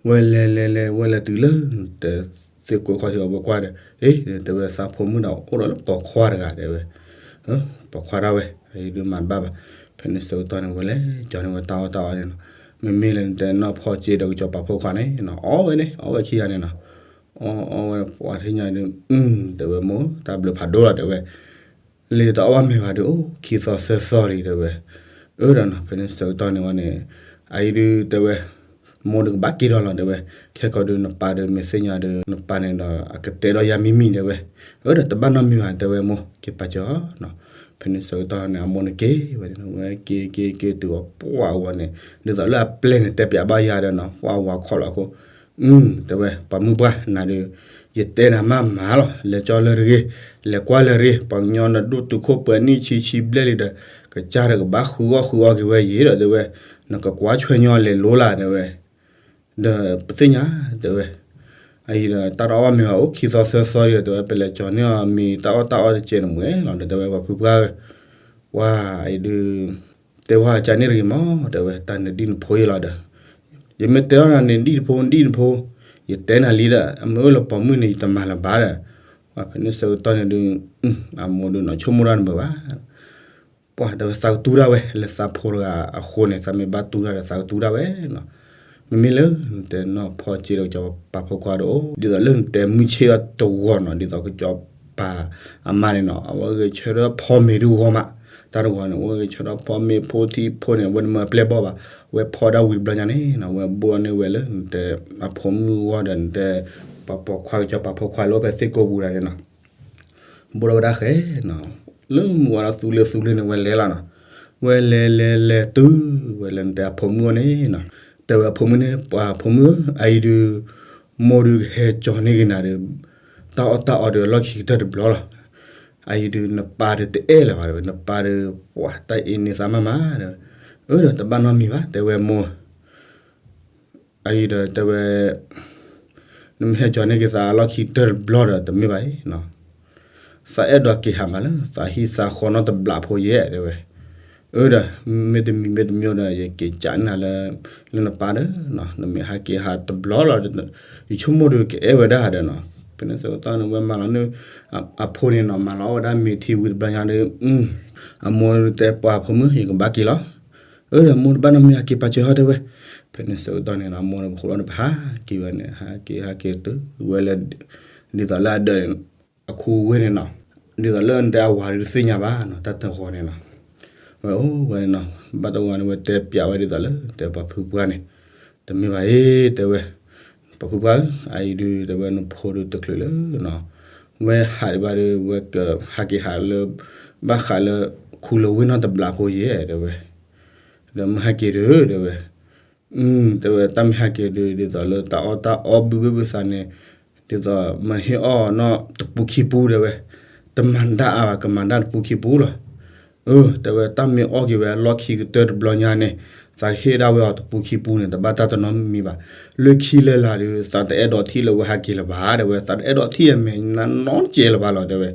ဝဲလဲၤလဲၤလဲၤ ဝဲလဲၤတုၤလၢ တဲသ့ၣ်ကိာ်ခီၣ်ထံးအီၤ ဝဲကွၢ်ဒီး အ့ တဲဝဲသးဖိမုၣ်ဒီး အိၣ်ဒီးလၢပိာ်ခွါတဂၤတဲဝဲ ပိာ်ခွါဒၣ်ဝဲ အံၤဒုးမၤတဘၣ်ဘၣ်. ဖဲန့ၣ်ဆၢကတီၢ်န့ၣ် ဝဲလဲၤကၠီၤန့ၢ်ဝဲတၢ်အီၣ်တၢ်အီန့ၣ်နီၤ. မ့မ့ၢ်လၢနတဲနီၢ်ဖီက့ဒီးကစီၤပၤဖိခွါန့ၣ်နီၤ အီၣ်ဝဲန့ၣ် အီၣ်ဝဲခံဂၤန့ၣ်နီၤ. အီၣ်အီၣ်ဝဲပှၤထံၣ်ညါဒုး တဲဝဲမိၢ် တၢ်ဘျုးဖးဒိၣ်လီၤတဲဝဲ လ့ၤတအီၣ်ဘၣ်မ့ၤဘၣ်ဒီး အိၣ်ခံသီသၢသီလံတဲဝဲ. အၢဒီးနီၤ ဖဲန့ၣ်ဆၢကတီၢ်န့ၣ်ဝဲန့ၣ် အအံၤဒုးတဲဝဲ မိၢ်ဒုးကဘၣ်က့ၤဒီးလီၤတဲဝဲ. ခဲကီးဒုးနပၢ်ဒုးမ့ၢ်သ့ၣ်ညါဒီး နပၢ်န့ၣ်ဒီး အကတဲဒီးယၤမံၤမံၤတဲဝဲ. အၢဒီးတဘၣ်နီတမံၤဘၣ်တဲဝဲမိၢ် က့ၤပာ်စၢၤနီၤ. ဖဲန့ၣ်ဆၢကတီၢ်န့ၣ် အမိၢ်န့ၣ်က့ၤဝဲန့ၣ် ဝဲက့ၤက့ၤက့ၤတုၤအပှၢ်အဝဲန့ၣ် ဒ်သိးလၢအပျဲၢ်န့ၣ် တဲပျးဘၣ်ယၤဒီးနီၤ ပှၢ်အဝဲခီၣ်လီၤအဃိ အၢ တဲဝဲ ပှၤမုၣ်ပှၢ်နၤဒုး ယတဲနၤမးမးလီၤ လဲၤကၠီလၢတဂ့ၤ လဲၤကွၢ်လၢတဂ့ၤ ပှၤကညီနဒိၣ်တုာ်ခိၣ်ပှဲၤနံၣ်ဆံဆံဘျဲၣ်လံဒီး ကစၢ်ဒီးကဘၣ်ဃုအီၣ်ဃုအီက့ၤဝဲယံၤဒီးတဲဝဲ နကကွၢ်ဆွဲညီလဲၤလိၤလၢ်တဲဝဲ ဒီးပသ့ၣ်ညါတဲဝဲ အအံၤဒီးတၢ်တအီၣ်ဘၣ်မ့ၤဘၣ် အိၣ်ခံသီသၢသီဒီးတဲဝဲ ပလဲၤကၠီန့ၢ်အီၤမ့ၤတၢ်အီၣ်တၢ်အီတကဲးတမှဲးလီၤဒီးတဲဝဲ ပှၤဖုပှၢ်ဧၢ ပှၤအံၤဒုး တဲဝဲကန့ၣ်တဂ့ၤမး တဲဝဲ တၢ်နဒံၣ်နဖိယဲလီၤဒီး ယမ့ၢ်တဲထီၣ်နၤန့ၣ် ဒံၣ်တဖိ ဒံၣ်တဖိ ယတဲနၤလံဒီး အမ့ၢ်အိၣ်လၢပိာ်မုၣ်န့ၣ် ယတမၤလၢၤဘၣ်ဒီး ပှၤဖဲန့ၣ်ဆၢကတီၢ်န့ၣ်ဒုး အမိၢ်ဒုးနီၤဆိကမိၣ်တၢ်တမုာ်ဘၣ် ပှၤတဲဝဲသးကတူၢ်တၢ်ဝဲ လၢသးဖိတဂၤအဃိန့ၣ် သးမ့ၢ်ဘၣ်တူၢ်တၢ်ဒီးသးကတူၢ်တၢ်ဝဲနီၤ မ့မ့ၢ်လၢနတဲနီၢ်ဖီက့ဒီးကစီၤပၤဖိခွါဒီး ဒ်သိးလၢနတဲမုၢ်ဆ့ၣ်ဒီးတဂီၤနီၤ ဒ်သိးကစီၤပၤအမါန့ၣ်နီၤ အဝဲဂဲၤဆၢထၢၣ်ဖီမ့ၤဒုးဂီၤမး တၢ်တဂီၤန့ၣ် အဝဲဂဲၤဆၢထၢၣ်ဖီမ့ၤဖိထံဖိန့ၣ် အဝဲတမၢအပျဲၢ်ဘီၣ်ဘၣ် ဝဲဖီဒၣ်ဝံၤတဘျီညါန့ၣ်နီၤ ဝဲဘိၣ်န့ၢ်ဝဲလၢနတဲအဖိမုၣ်ဂီၢ်ဒီးနတဲ ပှၤပိာ်ခွါကစီၤပၤဖိခွါလၢအိၣ်ဖဲသ့ၣ်ကိာ်ပူၤဒၣ်န့ၣ်နီၤ ဘိၣ်ထီၣ်ဝဲဒၣ်ဃဲနီၤ လၢမုၢ်ဝါဒီးသူလ့ၤသူလ့ၤန့ၣ် ဝဲလဲၤလီၤနီၤ ဝဲလဲၤလဲၤလဲၤတုၤဝဲလၢနတဲအဖိမုၣ်အအိၣ်န့ၣ်နီၤ တဲဝဲအဖိမုၣ်န့ၣ် ပှၤဖိမုၣ်ဧၢ အအံၤဒုး မိၢ်ဒုးကဟဲကၠီန့ၢ်က့ၤနၤဒီး တၢ်အီၣ်တၢ်အီဒီးအလီၢ်ခံကတၢၢ်တဘျီလီၤ အအံၤဒုးနပၢ်ဒုးတအဲၣ်လၢၤဘၣ်တဲဝဲ နပၢ်ဒုး ပှၤတၢ်အ့န့သးမးမးတဲဝဲ အၢဒီးတဘၣ်နီတမံၤဘၣ် တဲဝဲမိၢ် အအံၤဒီးတဲဝဲ နမ့ၢ်ဟဲကၠီန့ၢ်က့ၤသးအလီၢ်ခံကတၢၢ်တဘျီဒီး တမ့ၢ်ဘၣ်အံၤနီၤ, သးအဲၣ်ဒိးက့ၤဟးမၤလၢ သးဟံၣ်သးဃီနီတဘျီဖိယဲၢ် တဲဝဲ. အၢဒီး မ့ၢ်တမံၤမ့ၢ်တမံၤဒီး ယက့ၤကးန့ၢ်နၤလၢ လၢနပၢ်ဒီးနီၤ, နမ့ၢ်ဟဲက့ၤဟးတဘျီလီၤ, ယဆိကမိၣ်ဒီးကအဲၣ်ဝဲဒၣ်ဒီးနီၤ, ဖဲန့ၣ်ဆၢကတီၢ်န့ၣ် ဝဲမၤလီၤန့ၢ် အဖိန့ၣ်နီၤ, မၤလီၤအီၣ်ဝဲဒၣ်မ့ၤထံဝံၤတဘျီညါဒီး အမိၢ်တဲပှၤဖိမုၣ် ယကဘၣ်က့ၤလီၤ. အၢဒီးမိၢ်တဘၣ်နီတမံၤ ဟဲက့ၤပာ်စၢၤဟီ တဲဝဲ. ဖဲန့ၣ်ဆၢကတီၢ်န့ၣ်နီၤ အမိၢ်န့ၣ် ပဃိလီၤန့ၣ် ပဟးက့ၤဝဲန့ၣ် ဟးက့ၤဟးက့ၤတုၤဝဲလၢ ဒ်သိးလၢအဒၢးန့ၣ် အခူအဝ့ၢ်န့ၣ်နီၤ, ဒ်သိးလၢနတဲအဝၤဒုးတသ့ၣ်ညါဘၣ်နီၤ, တၢ်တဂီၤန့ၣ်နီၤ, ဝဲအိၣ်ဝဲန့ၣ်နီၤ, ဘၣ်တဝီန့ၣ် ဝဲတဲပျးဝဲဒ်သိးလၢ တဲပှၤဖုပှၢ်န့ၣ်, တမ့ၢ်ဘၣ်အံၤ တဲဝဲ, ပှၤဖုပှၢ်ဧၢ, အအံၤဒုး တဲဝဲ နဖိဒုးတချုးလၢနီၤ, ဝဲဟးဒံးဘၣ်ဒီး ဝဲကဟးက့ၤဟးလၢ ဘၣ်ဃးလၢ ခူလၢဝ့ၢ်နီတဘျီဖိယဲၢ် တဲဝဲ, ဒီးမ့ၢ်ဟဲက့ၤဒီး တဲဝဲ တဲဝဲ တၢ်မ့ၢ်ဟဲက့ၤဒုး ဒ်သိးလၢတၢ်အီၣ်တၢ်အီဘုဘ့ၣ်ဘုသးန့ၣ်, ဒ်သိးမ့ၢ်ဟ့ၣ်အီၣ်နီၢ်တပူခံပူ တဲဝဲ, တမၤဒၣ်အါဘၣ် ကမၤဒၣ်တပူခံပူလီၤ. အၢ တဲဝဲ တၢ်မ့ၢ်အီၣ်က့ၤဝဲအလီၢ်ခံကတၢၢ်တဘျီညါန့ၣ်, သးကဟ့ၣ်ဒၣ်ဝဲအီၤတပူခံပူန့ၣ် တဘၣ်တၢ်တနီတမံၤဘၣ်. လၢခံလၢလာ်ဒုး သးတအဲၣ်ဒိးထံၣ်လၢဝဲဟဲက့ၤလၢၤဘၣ် တဲဝဲ, သးတအဲၣ်ဒိးထံၣ်အမဲာ်ညါနီတစဲးလၢၤဘၣ်လီၤ တဲဝဲ.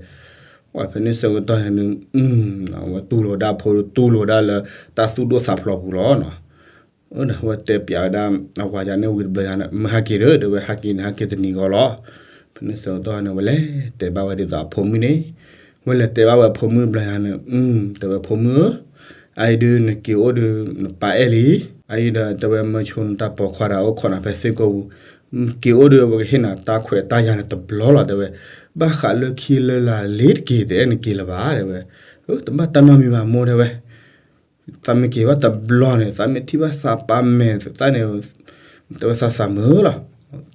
ပှၤဖဲန့ၣ်ဆၢကတီၢ်န့ၣ် ဝဲတူၢ်လိာ်ဝဲဒၣ်ဖိ တူၢ်လိာ်ဝဲဒၣ်လၢတၢ်သူၣ်ဒိၣ်သးဖျိးပူၤလီၤနီၤ. အၢ ဒီးဝဲတဲပျးဝဲဒၣ် အဝၤယၤန့ၣ်ဝံၤတဘျီယၤန့ၣ် မ့ၢ်ဟဲက့ၤဒီး တဲဝဲ ဟဲက့ၤန့ၣ် ဟဲက့ၤတနံၤဂီၤလီၤ. ဖဲန့ၣ်ဆၢကတီၢ်န့ၣ် ဝဲလဲၤတဲဘၣ်ဝဲဒ်သိးအဖိမုၣ်န့ၣ်, ဝဲလဲၤတဲဘၣ်ဝဲအဖိမုၣ်တဘျီယၤန့ၣ်, တဲဝဲ ဖိမုၣ်ဧၢ, အအံၤဒုးနက့ၤအိၣ်ဒီး နပၢ်အဲၣ်လံ, အအံၤဒီးတဲဝဲ မၢဆိနတၢ်ပိာ်ခွါဒီး အိၣ်ခိးနၤဖဲသ့ၣ်ကိာ်ပူၤ, က့ၤအိၣ်ဒီး ပကဟ့ၣ်နၤတၢ်ခွဲးတၢ်ယာ်န့ၣ်တဘျီလီၤ တဲဝဲ, ဘၣ်ဃးလၢခံလၢလာ်လ့ၤတက့ၤ တအဲၣ်နက့ၤလၢၤဘၣ် တဲဝဲ. အၢ တဘၣ်တၢ်နီတမံၤဘၣ်မိၢ် တဲဝဲ. သးမ့ၢ်က့ၤဘၣ်တဘျီန့ၣ် သးမ့ၢ်ထံၣ်ဘၣ်သးပၢ်မဲာ်သးန့ၣ်, တဲဝဲသးသးမုာ်လီၤ.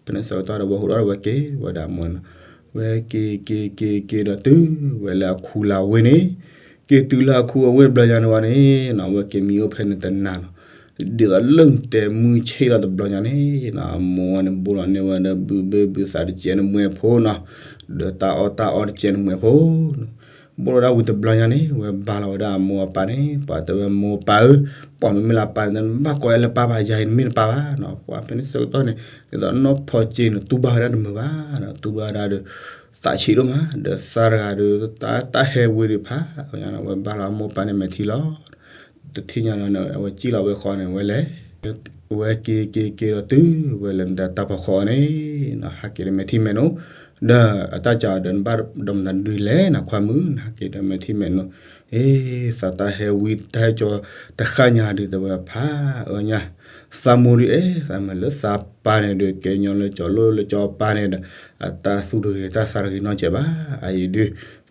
ဖဲန့ၣ်ဆၢကတီၢ်ဒီး ဝဲဟူးထီၣ်ဒီးဝဲက့ၤဝဲဒၣ်မိၢ်နီၤ, ဝဲက့ၤက့ၤက့ၤက့ၤဒီးတုၤဝဲလၢအခူလၢဝ့ၢ်န့ၣ်, က့ၤတုၤလၢအခူအဝ့ၢ်တဘျီညါန့ၣ်ဝဲန့ၣ်နီၤ, ဝဲက့ၤမံအိၣ်ဖဲန့ၣ်တနၤနီၤ, ဒ်သိးလၢနတဲမုၢ်ဆ့ၣ်လီၤတဘျီညါန့ၣ်နီၤ, အမိၢ်ဝဲန့ၣ် ဘူးလီၤန့ၢ်ဝဲဒီး ဘုဘ့ၣ်ဘုသးတစဲးန့ၣ်မှဲဖိနီၤ, ဒီးတၢ်အီၣ်တၢ်အီတစဲးန့ၣ်မှဲဖိနီၤ ဘူးလီၤဒၣ်ဝံၤတဘျီညါန့ၣ် ဝဲဘါလီၤဝဲဒၣ်အမိၢ်အပၢ်န့ၣ်, ပှၤတဲဝဲမိၢ်ပၢ်ဧၢ, ပှၤမ့မ့ၢ်လၢပၢ်န့ၣ် နဘၣ်ကိးအီၤလၢပၢ်ဘၣ်, ယၤအံၤနမ့ၢ်နပၢ်ဘၣ်နီၤ, ပှၤဖဲန့ၣ်ဆၢကတီၢ်န့ၣ် ဒ်သိးနီၢ်ဖီက့န့ၣ် တူၢ်ဘၣ်ဝဲဒၣ်တမုာ်ဘၣ်နီၤ, တူၢ်ဘၣ်ဝဲဒၣ်ဒီး သးဆံးဒိၣ်မး, ဒီးသးတဂၤဒီး တၢ်ဟဲဝံၤဒီးဖး, ဝဲဘါလီၤအမိၢ်ပၢ်န့ၣ်မဲာ်ထံလီၤ တထံၣ်ညါလီၤန့ၣ် အဝဲစံၣ်လီၤဝဲဃီန့ၣ် ဝဲလဲၤ, ဝဲက့ၤက့ၤက့ၤဒီးတုၤဝဲလၢနတၢ်ပိာ်ခွါအီၤန့ၣ်, ဟဲက့ၤဒီးမဲာ်ထံမဲာ်နိ, ဒီးအတၢ်ကးအီၤဒီး နဘၣ်ဒီးမတၤဒုးလဲၣ် နခွါမုၣ်, နဟဲက့ၤဒီးမဲာ်ထံမဲာ်နိ, အ့ သးတၢ်ဟဲဝံတၢ်ဟဲကၠီတဃၣ်ညါဒုး တဲဝဲဖးအၢညါ, သးမိၢ်ဒုးအဲၣ် သးမုာ်လၢသးပၢ်န့ၣ်ဒီး ကဲညီလၢကၠီလိၣ်လၢကၠီပၢ်န့ၣ်ဒီး အတၢ်သူၣ်တဂ့ၤတၢ်သးတဂ့ၤနီတစဲးဘၣ်, အအံၤဒုး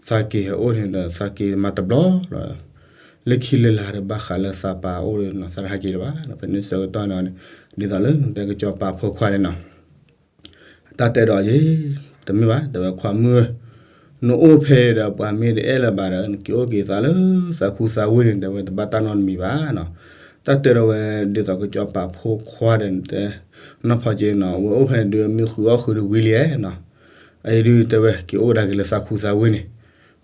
သးက့ၤဟဲအိၣ်န့ၣ်ဒီး သးက့ၤမၤတဘျီလီၤ လၢခံလၢလာ်ဒီး ဘၣ်ဃးလၢသးပၢ်အိၣ်ဒီး သးတဟဲက့ၤလၢၤဘၣ်, ဖဲန့ၣ်ဆၢကတီၢ်န့ၣ် ဒ်သိးလၢနတဲကစီၤပၤဖိခွါန့ၣ်နီၤ, တၢ်တဲဒီးယဲ, တမ့ၢ်ဘၣ် တဲဝဲခွါမုၣ်ဧၢ, နအိၣ်ဖဲဒီးပှၤမ့ၢ်တအဲၣ်လၢၤဘၣ်ဒီး နက့ၤအိၣ်က့ၤသးလၢသးခူသးဝ့ၢ်န့ၣ် တဲဝဲတဘၣ်တၢ်နီတမံၤဘၣ်နီၤ, တၢ်တဲဒီးဝဲ ဒ်သိးကစီၤပၤဖိခွါဒီးနတဲ, နီၢ်ဖီက့နီၤ ဝဲအိၣ်ဖဲန့ၣ်ဒုး မ့ၢ်ဃုအီၣ်ဃုာ်ဒီးဝံၤလံဧါနီၤ, အအံၤဒုးတဲဝဲ က့ၤအိၣ်ကဒါက့ၤလၢသးခူသးဝ့ၢ်န့ၣ်,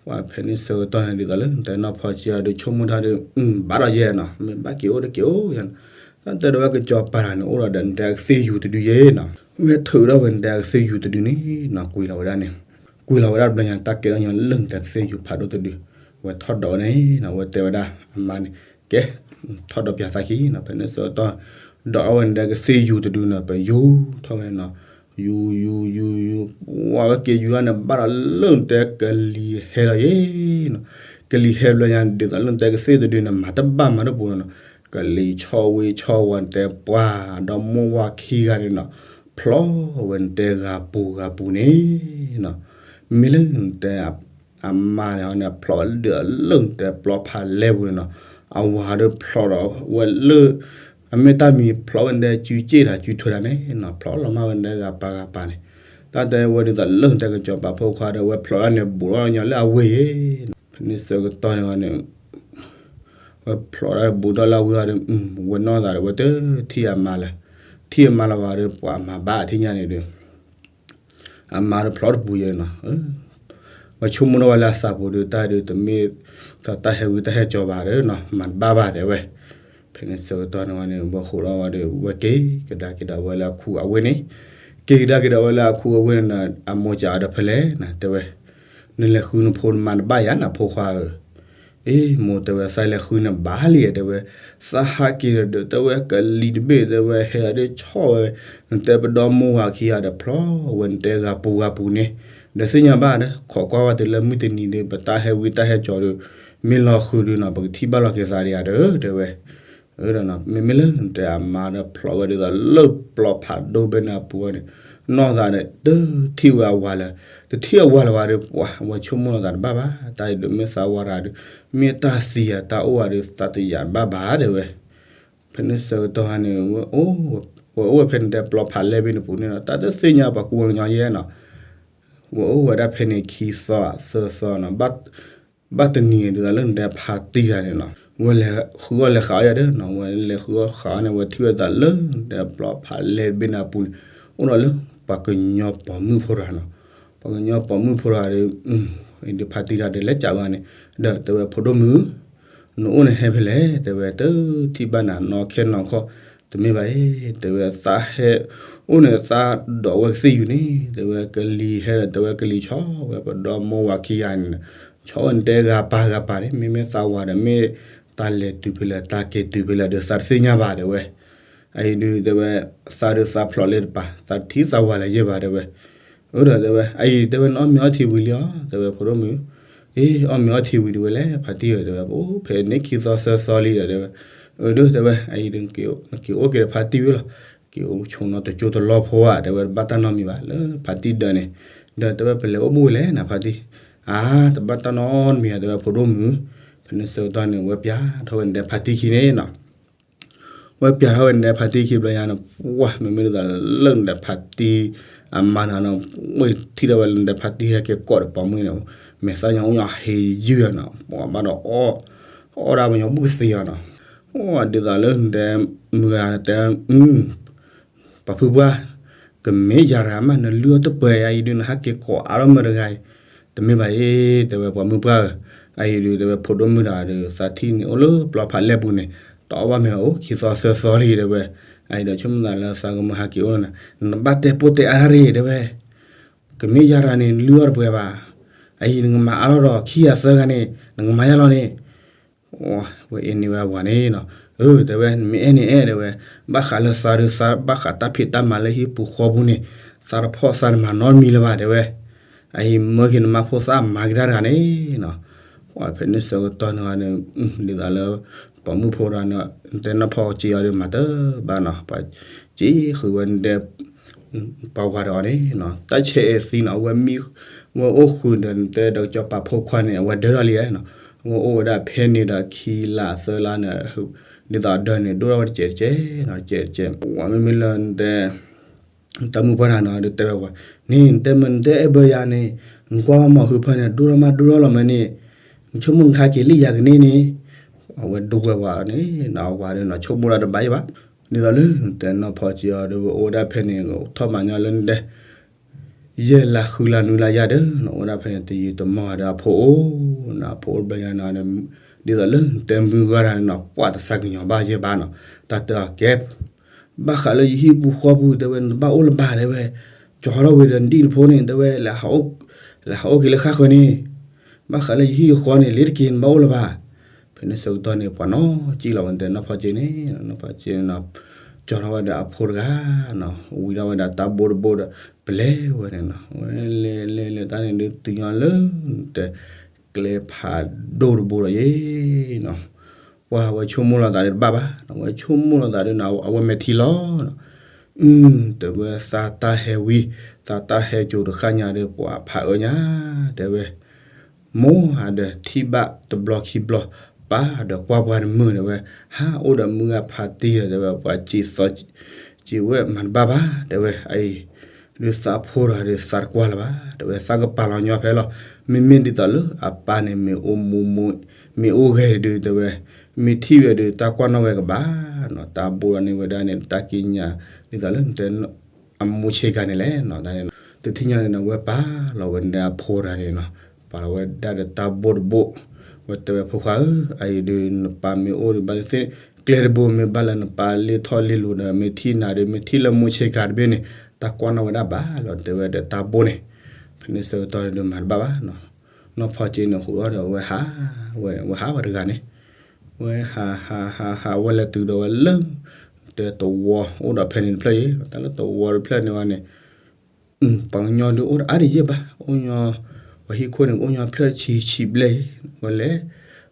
ပှၤဖဲန့ၣ်ဆၢကတီၢ်န့ၣ် ဒ်သိးလၢနတဲနီၢ်ဖီက့အီၤဒီး ဆိကမိၣ်တၢ်ဒီး ဘၣ်ဒီးယဲနီၤ, မ့ၢ်ဘၣ်က့ၤအိၣ်ဒီးက့ၤအိၣ်ယဲနီၤ, တၢ်တဲဒီးဝဲကစီၤပၤန့ၣ် အိၣ်ဒီးဒီးနတဲကသ့ၣ်ယူၤတဒုယဲနီၤ, ဝဲထုးဒီးဝဲနတဲကသ့ၣ်ယူၤတဒုန့ၣ်နီၤ ကွံာ်လီၤဝဲဒၣ်န့ၣ်, ကွံာ်လီၤဝဲဒၣ်တဘျီညါ တၢ်ကဲထီၣ်ညီလၢနတဲကသ့ၣ်ယူၤဖးဒိၣ်တဒု, ဝဲထီၣ်ဒိးဝဲန့ၣ်နီၤ ဝဲတဲဝဲဒၣ်အမါန့ၣ်, ကဲ, ထီၣ်ဒိးပၠးသးခံနီၤ, ဖဲန့ၣ်ဆၢကတီၢ် ဒိးထီၣ်ဝဲနတဲကသ့ၣ်ယူၤတဒုန့ၣ် ပယူၤထီၣ်ဝဲနီၤ, ယူၤယူၤယူၤယူၤ, ဝဲက့ၤယူၤဒၣ်န့ၣ် ဘၣ်ဒီးလၢနတဲကလံၤဟဲလီၤယဲနီၤ, ကလံၤဟဲတဘျီညါ ဒ်သိးလၢနတဲကသ့ၣ်တဒုန့ၣ် မၤတဘၣ်မၤတပူၤနီၤ, ကလံၤဆီဝ့ဆီဝီၤနတဲပှၢ် ဒီးမိၢ်ဝၤခံဂၤန့ၣ်နီၤ, ဖျိဝဲနတဲဂၤပူၤဂၤပူၤန့ၣ်နီၤ, မ့ၢ်လၢနတဲ အမါန့ၣ်န့ၣ် ဖျိးဒၢးလၢနတဲပျီဖးလဲပူၤန့ၣ်နီၤ, အဝၤဒီးဖျိးဒီးဝဲလၢ အမ့ၢ်တၢ်မံၤဖျိးဝဲနတဲစုစ့ၣ်တၢ်စုထွဲတၢ်န့ၣ်နီၤ, ဖျိးလီၤမၢ်ဝဲနတဲဂၤပၢ်ဂၤပၢ်န့ၣ်, တၢ်တဲဝဲဒ်သိးလၢနတဲကစီၤပၤဖိခွါဒီး ဝဲဖျိးဒၣ်န့ၣ် ဘူးထီၣ်ညီလၢအဝ့ၢ်ယဲ, ဖဲန့ၣ်ဆၢကတီၢ်န့ၣ်ဝဲန့ၣ် ဝဲဖျိးဒၣ်ဘူးထီၣ်လၢအဝ့ၢ်ဒီး ဝဲနီၢ်သးဒီး ဝဲတထံၣ်အမါလၢၤ, ထံၣ်အမါလၢၤဘၣ်ဒီး ပှၤအမါဘၣ်ထံၣ်ညါန့ၣ်ဒီး အမါဒီးဖျိးတပူၤယဲနီၤ, ဝဲဆိကမိၣ်ထီၣ်ဝဲလၢအသးပူၤဒီး တၢ်ဒုးတမ့ၢ် တၢ်ဟဲဝံတၢ်ဟဲကၠီဘၣ်ဒီးနီၤ မၤတဘၣ်ဘၣ်တဲဝဲ, နဆၢကတီၢ်န့ၣ်ဝဲန့ၣ် ဝဲဃိးဒီးဝဲဒီး ဝဲက့ၤကဒါက့ၤဒီးဝဲလၢအခူအဝ့ၢ်န့ၣ်, က့ၤကဒါက့ၤဒီးဝဲလၢအခူအဝ့ၢ်န့ၣ်ဒီး အမိၢ်စံးအီၤဒီး ဖဲလဲၣ်နတဲဝဲ, နလဲၤဃုနဖိနမါတဘၣ်ယၤနဖိခွါဧၢ, အ့ မိၢ်တဲဝဲ သးလဲၤဃုနဘၣ်လံဧါတဲဝဲ, သးဟးက့ၤဒီးတဲဝဲ ကလံၤတဘ့ၣ်တဲဝဲ ဟဲအီၤဒ်ဆီၣ်ဝဲ, နတဲပဒီမိၢ်ဝၤခံဂၤဒီးဖျီဝဲ နတဲဂၤပူၤဂၤပူၤန့ၣ်, ဒီးသ့ၣ်ညါဘၣ်ဒီး ခိးကွၢ်ဝဲတုၤလၢမုၢ်တနံၤဒီး ပတၢ်ဟဲဝံတၢ်ဟဲစိာ်ဒီး မ့ၢ်လီၤဃုာ်ဒီးနီၤ ပကထံၣ်ဘၣ်လီၤက့ၤသးဒီးယၤဒီးတဲဝဲ, ဒီးမ့မ့ၢ်လၢနတဲအမါဒီးဖျီဝဲဒ်သိးလၢပျီဖးဒိၣ်ဘ့ၣ်န့ၣ်အပူၤန့ၣ်, နီၢ်သးဒီးတထံၣ်ဝဲအဝၤလၢၤ, တထံၣ်အဝၤလၢၤဘၣ်ဒီး ပှၤဝဲဆိကမိၣ်လီၤသးတဘၣ်ဘၣ်, တၢ်အံၤဒီးမ့ၢ်သးဝၤတဂၤဒီး မ့ၢ်တၢ်သံဧါတၢ်အိၣ်ဧါဒီး သးတယာ်တဘၣ်ဘၣ်တဲဝဲ, ဖဲန့ၣ်ဆၢကတီၢ်ဟါန့ၣ် ဝဲအိၣ်ဝဲဖဲန့ၣ်တဲပျီဖးလဲၢ်ဘ့ၣ်န့ၣ်ပူၤန့ၣ်နီၤ တၢ်တသ့ၣ်ညါပှၤကူပှၤကညီယဲနီၤ ဝဲအိၣ်ဝဲဒၣ်ဖဲန့ၣ်ခံသီသၢသီနီၤ, ဘၣ်တနံၤဒ်သိးလၢနတဲဖါတံၢ်တဂၤန့ၣ်နီၤ ဝဲလဲၤဃုအီၣ်လဲၤဃုအီၣ်ယၤဒီးနီၤ ဝဲလဲၤဃုအီၣ်ဃုအီၣ်န့ၣ် ဝဲထံၣ်ဝဲသးလၢနတဲပျီဖးလဲၢ်ဘ့ၣ်န့ၣ်အပူၤန့ၣ် အိၣ်ဒီးလၢပှၤကညီပိာ်မုၣ်ဖိတဂၤနီၤ, ပှၤကညီပိာ်မုၣ်ဖိတဂၤဒီး ဒီးဖါတံၢ်တဂၤဒီးလဲၤကးဝဲန့ၣ်, ဒီးတဲဝဲဖိဒိၣ်မုၣ် နအိၣ်န့ၣ်ဟဲဖဲလဲၣ် တဲဝဲ တထံၣ်ဘၣ်နၤနီၢ်ခဲနီၢ်ခီ, တမ့ၢ်ဘၣ်အံၤ တဲဝဲ သးဟဲအိၣ်န့ၣ် သးဒိးဝဲကသ့ၣ်ယူၤန့ၣ် တဲဝဲ ကလံၤဟဲဒီး တဲဝဲကလံၤဆီၣ်ဝဲ ပဒီမိၢ်ဝၤခံဂၤန့ၣ်, ဆီၣ်ဝဲနတဲဂၤပာ်ဂၤပာ်န့ၣ် မ့မ့ၢ်သးဝၤဒီး မ့ၢ်တၢ်လဲၤတုၤဖဲလဲၣ် တၢ်က့ၤတုၤဖဲလဲၣ်ဒီး သးတသ့ၣ်ညါဘၣ် တဲဝဲ, အအံၤဒုး တဲဝဲ သးဒုးသးဖျိးလၢတပၤ သးတထံၣ်သးဝၤလၢၤယဲၢ်ဘၣ် တဲဝဲ, အၢ ဒီးတဲဝဲ အအံၤ တဲဝဲ နအီၣ်မ့ၤအီထံဝံၤလံဧါ တဲဝဲ ဖိဒိၣ်မုၣ်, အ့ အီၣ်မ့ၤအီထံဝံၤဒုးဝဲလဲၣ် ဖါတံၢ်ဧၢ တဲဝဲ ပအိၣ်ဖဲန့ၣ်ခံသီသၢသီလံဒီး တဲဝဲ, အၢ ဒီး တဲဝဲ အအံၤဒုး နက့ၤအိၣ်က့ၤဒီးဖါတံၢ်ဝံၤလီၤ, က့ၤအိၣ်ဆိးနီတကၠိတလီၢ်ဖိဧါ တဲဝဲ တဘၣ်တၢ်နီတမံၤဘၣ် လၢဖါတံၢ်ဒၢးန့ၣ်, ဒီးတဲဝဲ ပလဲၤအိၣ်ဘူးဝဲလဲၣ်နဖါတံၢ်, အါ တဘၣ်တၢ်နီတမံၤဧါ တဲဝဲ ဖိဒိၣ်မုၣ်, ဖဲန့ၣ်ဆၢကတီၢ်န့ၣ် ဝဲပျးထီၣ်ဝဲနတဲဖါတံၢ်ခံန့ၣ်နီၤ ဝဲပျးထီၣ်ဝဲနတဲဖါတံၢ်ခံဘျီယါန့ၣ် ပှၤ မ့မ့ၢ်ဒ်သိးလၢနတဲဖါတံၢ်အမါနီၤနီၤ, ဝဲထံၣ်ထီၣ်ဝဲလၢနတဲဖါတံၢ်ဟဲက့ၤကိးဒီးပိာ်မုၣ်န့ၣ်, မဲာ်သၣ်ညီအူညါဟ့ယုၢ်အီၤနီၤ, ပှၤဘၣ်ဒီး အီၣ်ဒၣ်ပညီဘူးကသ့အီၤနီၤ, ဒ်သိးလၢနတဲ မုၢ်ဂၤတဲ ပှၤဖုပှၢ်, ကမ့ၢ်ယၤတဂၤမး နလုၢ်အီၣ်တပှဲၤအံၤဒုး နဟဲက့ၤကိးအါထီၣ်မ့ၢ်တဂၤအံၤ, တမ့ၢ်ဘၣ်အံၤ တဲဝဲပှၤမုၢ်ပှၢ်ဧၢ, အံၤဒုး တဲဝဲဖိဒိၣ်မုၣ်တဂၤဒီး သးထံၣ်န့ၣ်အိၣ်လၢပျီဖးလဲၢ်ပူၤန့ၣ်, တအီၣ်ဘၣ်မ့ၤအိၣ်ခံသီသၢသီလံ တဲဝဲ, အံၤဒီးဆိကမိၣ်သးလၢသးကမုၢ်ဟဲက့ၤအိၣ်နၤ, နဘၣ်တဲပိၢ်တဲအါတၢ်ရ့ တဲဝဲ, ကမ့ၢ်ယၤတဂၤန့ၣ် လုၢ်အီၣ်တပှဲၤဘၣ်, အံၤ နကမၤအါထီၣ်ဒီးခံဂၤသၢဂၤန့ၣ် နကမၤယါလီၤန့ၣ် ဝဲအ့န့ၢ်ဝဲအဝၤန့ၣ်နီၤ, အၢ တဲဝဲ မ့ၢ်အဲၣ်န့ၣ်အဲၣ် တဲဝဲ, ဘၣ်ဃးလၢသးဒုးသး ဘၣ်ဃးတၢ်ဖံးတၢ်မၤလၢဟံၣ်ပူၤဃီပူၤန့ၣ်, သးတဖီၣ်သးတမၤနီတမံၤလၢၤဘၣ် တဲဝဲ, အံၤမၢက့ၤနမါဖိသၣ်မၤက့ၤတၢ်တဂၤန့ၣ်နီၤ, ပှၤဖဲန့ၣ်ဆၢကတီၢ်န့ၣ်န့ၣ်, ဒ်သိးလၢ ပိာ်မုၣ်ဖိတဂၤန့ၣ် တဲနီၢ်ဖီက့ၤအီၤဒီးမၤတဘၣ်နီၤ, ပှၤက့ၤဃုာ်ဝဲနတဲ ပှၤဝၤဒီးအီၤန့ၣ်နီၤ, တၢ်ဆဲးအဲၣ်သံနီၤ, ဝဲမံ ဝဲအိၣ်ဃုာ်ဒီးနတဲဒီးကၠီပာ်ဖိခွါန့ၣ် အဝဲဒၢထီၣ်လံနီၤ, ဝဲအိၣ်ဝဲဒၣ်ဖဲန့ၣ်ဒီးခံလါသၢလါန့ၣ်, ဒ်သိးအဒၢန့ၣ် ဒိၣ်ထီၣ်ဝဲတစဲးတစဲးနီၤ, တစဲးတစဲး, ပှၤမ့မ့ၢ်လၢနတဲ တၢ်မုၢ်ပှၢ်တဂၤနီၤ ဒုးတဲဝဲပှၤ, န့ၣ် နတဲမ့ၢ်နတဲအဲၣ်ဘၢယၤန့ၣ်, နကွၢ်ဝဲမီၢ်ဟုဖၢန့ၣ် ဒိၣ်ထီၣ်မးဒိၣ်ထီၣ်လီၤမ့ၢ်န့ၣ်, နဆိကမိၣ်နခါက့ၤလံယၤကန့ၢ်န့ၣ်, အဝဲဒိဝဲပှၤန့ၣ်နီၤ, အဝၤဒီးနီၤ ဆိကမိၣ်တၢ်တဘၣ်ယဲၢ်ဘၣ်, ဒ်သိးလၢနတဲနီၢ်ဖီက့ၤအီၤဒီး ဝဲအိၣ်ဝဲဒၣ်ဖဲန့ၣ် ထီၣ်မၤညီလၢနတဲ ယဲၢ်လါဃုလါနွံလါယါဒီးနီၤ, အိၣ်ဝဲဒၣ်ဖဲန့ၣ် တယံာ်တမီၢ်ဒီးအဖိအိၣ်နီၤ, အဖိအိၣ်ဘျီယါနီၤ, ဒ်သိးလၢနတဲမုၢ်ဂၤတဂၤန့ၣ်နီၤ ပှၤတသးကညီၤဘၣ်ယဲၢ်ဘၣ်နီၤ, တၢ်တဲအီၤကဲ ဘၣ်ဃးလၢယဟံၣ်ပူၤဃီပူၤ တဲဝဲ နတဘၣ်အိၣ်လၢၤဘၣ် တဲဝဲ, ကၠီထီၣ်ဝံၤဒီးနဒံၣ်နဖိန့ၣ် တဲဝဲ လဲၤဟးအိၣ်က့ၤလၢဃၣ်ဃၢၤန့ၣ်, ဘၣ်ဃးလၢယဟံၣ်ယဃီန့ၣ် လ့ၤတက့ၤ နဘၣ်အိၣ်လၢၤဘၣ်, ဖဲန့ၣ်ဆၢကတီၢ်န့ၣ် ပှၤနီၢ်ကံၣ်လီၤဝဲ နတဲနီၢ်ဖီက့ၤန့ၣ်, နီၢ်ဖီက့ၤန့ၣ်နီၤ, ကၠီထီၣ်ဝဲဒီးအဖိတဂၤနီၤ, ဝံၤထီၣ်ဝဲဒၣ်တၢ်ဘိတဘိဒီး ပလဲၤဝဲန့ၣ်နီၤ, ဝဲလဲၤလဲၤလဲၤတၢ်န့ၣ်ဒုးတုၤညီလၢ ကျဲဖးဒိၣ်တဘိဒီးယဲၢ်နီၤ, ပှၤဝဲဆိကမိၣ်လီၤသးဒုးတဘၣ်ဘၣ်နီၤ, ဝဲဆိကမိၣ်လီၤသးဒုးနီၤ အဝဲမဲာ်ထံလီၤနီၤ, အု တဲဝဲသးတၢ်ဟဲဝံၤ သးတၢ်ဟဲစိာ်တဃၣ်ညါဒီး ပှၤဖးအၢညါ တဲဝဲ မိၢ်ဧါဒီးထံၣ်ဘၣ်တဘျီခံဘျီ ပၢ်ဒီးကွၢ်ပှၤတမုာ် တဲဝဲ, ဟးအိၣ်ဒီးမုၢ်ဂၤဖါတံၢ်ဒီး တဲဝဲ ပှၤစံးသီ စံးဝဲမၤတဘၣ်ဘၣ် တဲဝဲ, အအံၤ ဒုးသးဖိတဂၤဒီးသးတကွၢ်လၢၤဘၣ် တဲဝဲ, သးကပာ်လီၤညီဖဲလီၤ, မ့မ့ၢ်ဒ်သိးလၢအပၢ်န့ၣ် မ့ၢ်အိၣ်မူ မ့ၢ်အိၣ်ဂဲၤဒုး တဲဝဲ, မ့ၢ်ထံၣ်ဝဲဒုး တၢ်ကွၢ်နီၣ်ဝဲကဘၣ်နီၤ, တၢ်ဘိဒီးန့ၢ်ဝဲဒၣ်န့ၣ် တၢ်ကံးညာ် ဒ်သိးလၢနတဲ အမိၢ်ဆ့ကၤန့ၣ်လဲၣ်နီၤ, တၢ်န့ၣ်နီၤ, တထံၣ်ညါန့ၣ်နီၤ ဝဲပာ်လီၤဝဲဒၣ်အဖိတဂၤန့ၣ်နီၤ, ပာ်လီၤဝဲဒၣ်ဒီးတၢ်ဘိတဘိ, ဝဲတဲဝဲဖိခွါဧၢ, အအံၤဒုးနပၢ်မ့ၢ်အိၣ်ဒီးဘၣ်သ့ၣ်သ့ၣ် ကျဲတဘိမ့ၢ်ဘၣ်လၢနပၢ်လ့ၣ်ထီၣ်လ့ၣ်လိၤဒီး မ့ၢ်ထံၣ်နၤဒီး မ့ၢ်ထံၣ်လၢမိၢ်ဆ့ကၤတဘ့ၣ်န့ၣ် တၢ်ကွၢ်နီၣ်ဝဲဒၣ်ဘၣ်လီၤ တဲဝဲဒီးတၢ်ဘိန့ၣ်, ဖဲန့ၣ်ဆၢကတီၢ်န့ၣ်ဒုးမၤတဘၣ်ဘၣ်နီၤ, နီၢ်ဖီက့န့ၣ်ဟူးထီၣ်ဒီးဝဲဟး, ဝဲဟးဝဲတဂၤန့ၣ်, ဝဲဟးဟးဟးဟးဝဲလဲၤတုၤဒီးဝဲလၢ တဲသဝီအိၣ်ဒီးဖဲန့ၣ်တဖျၢၣ်အံၤ, တၢ်လၢသဝီတဖျၢၣ်န့ၣ်ဝဲန့ၣ် ပှၤကညီဒုးအိၣ်တအါဒံးယဲၢ်ဘၣ်, အိၣ်ညီ, ပှၤဟံၣ်ခိၣ်န့ၣ် အိၣ်ညီဖျၢၣ်ဆံးဆံးဘျဲၣ်အံၤ, ဝဲလဲၤ,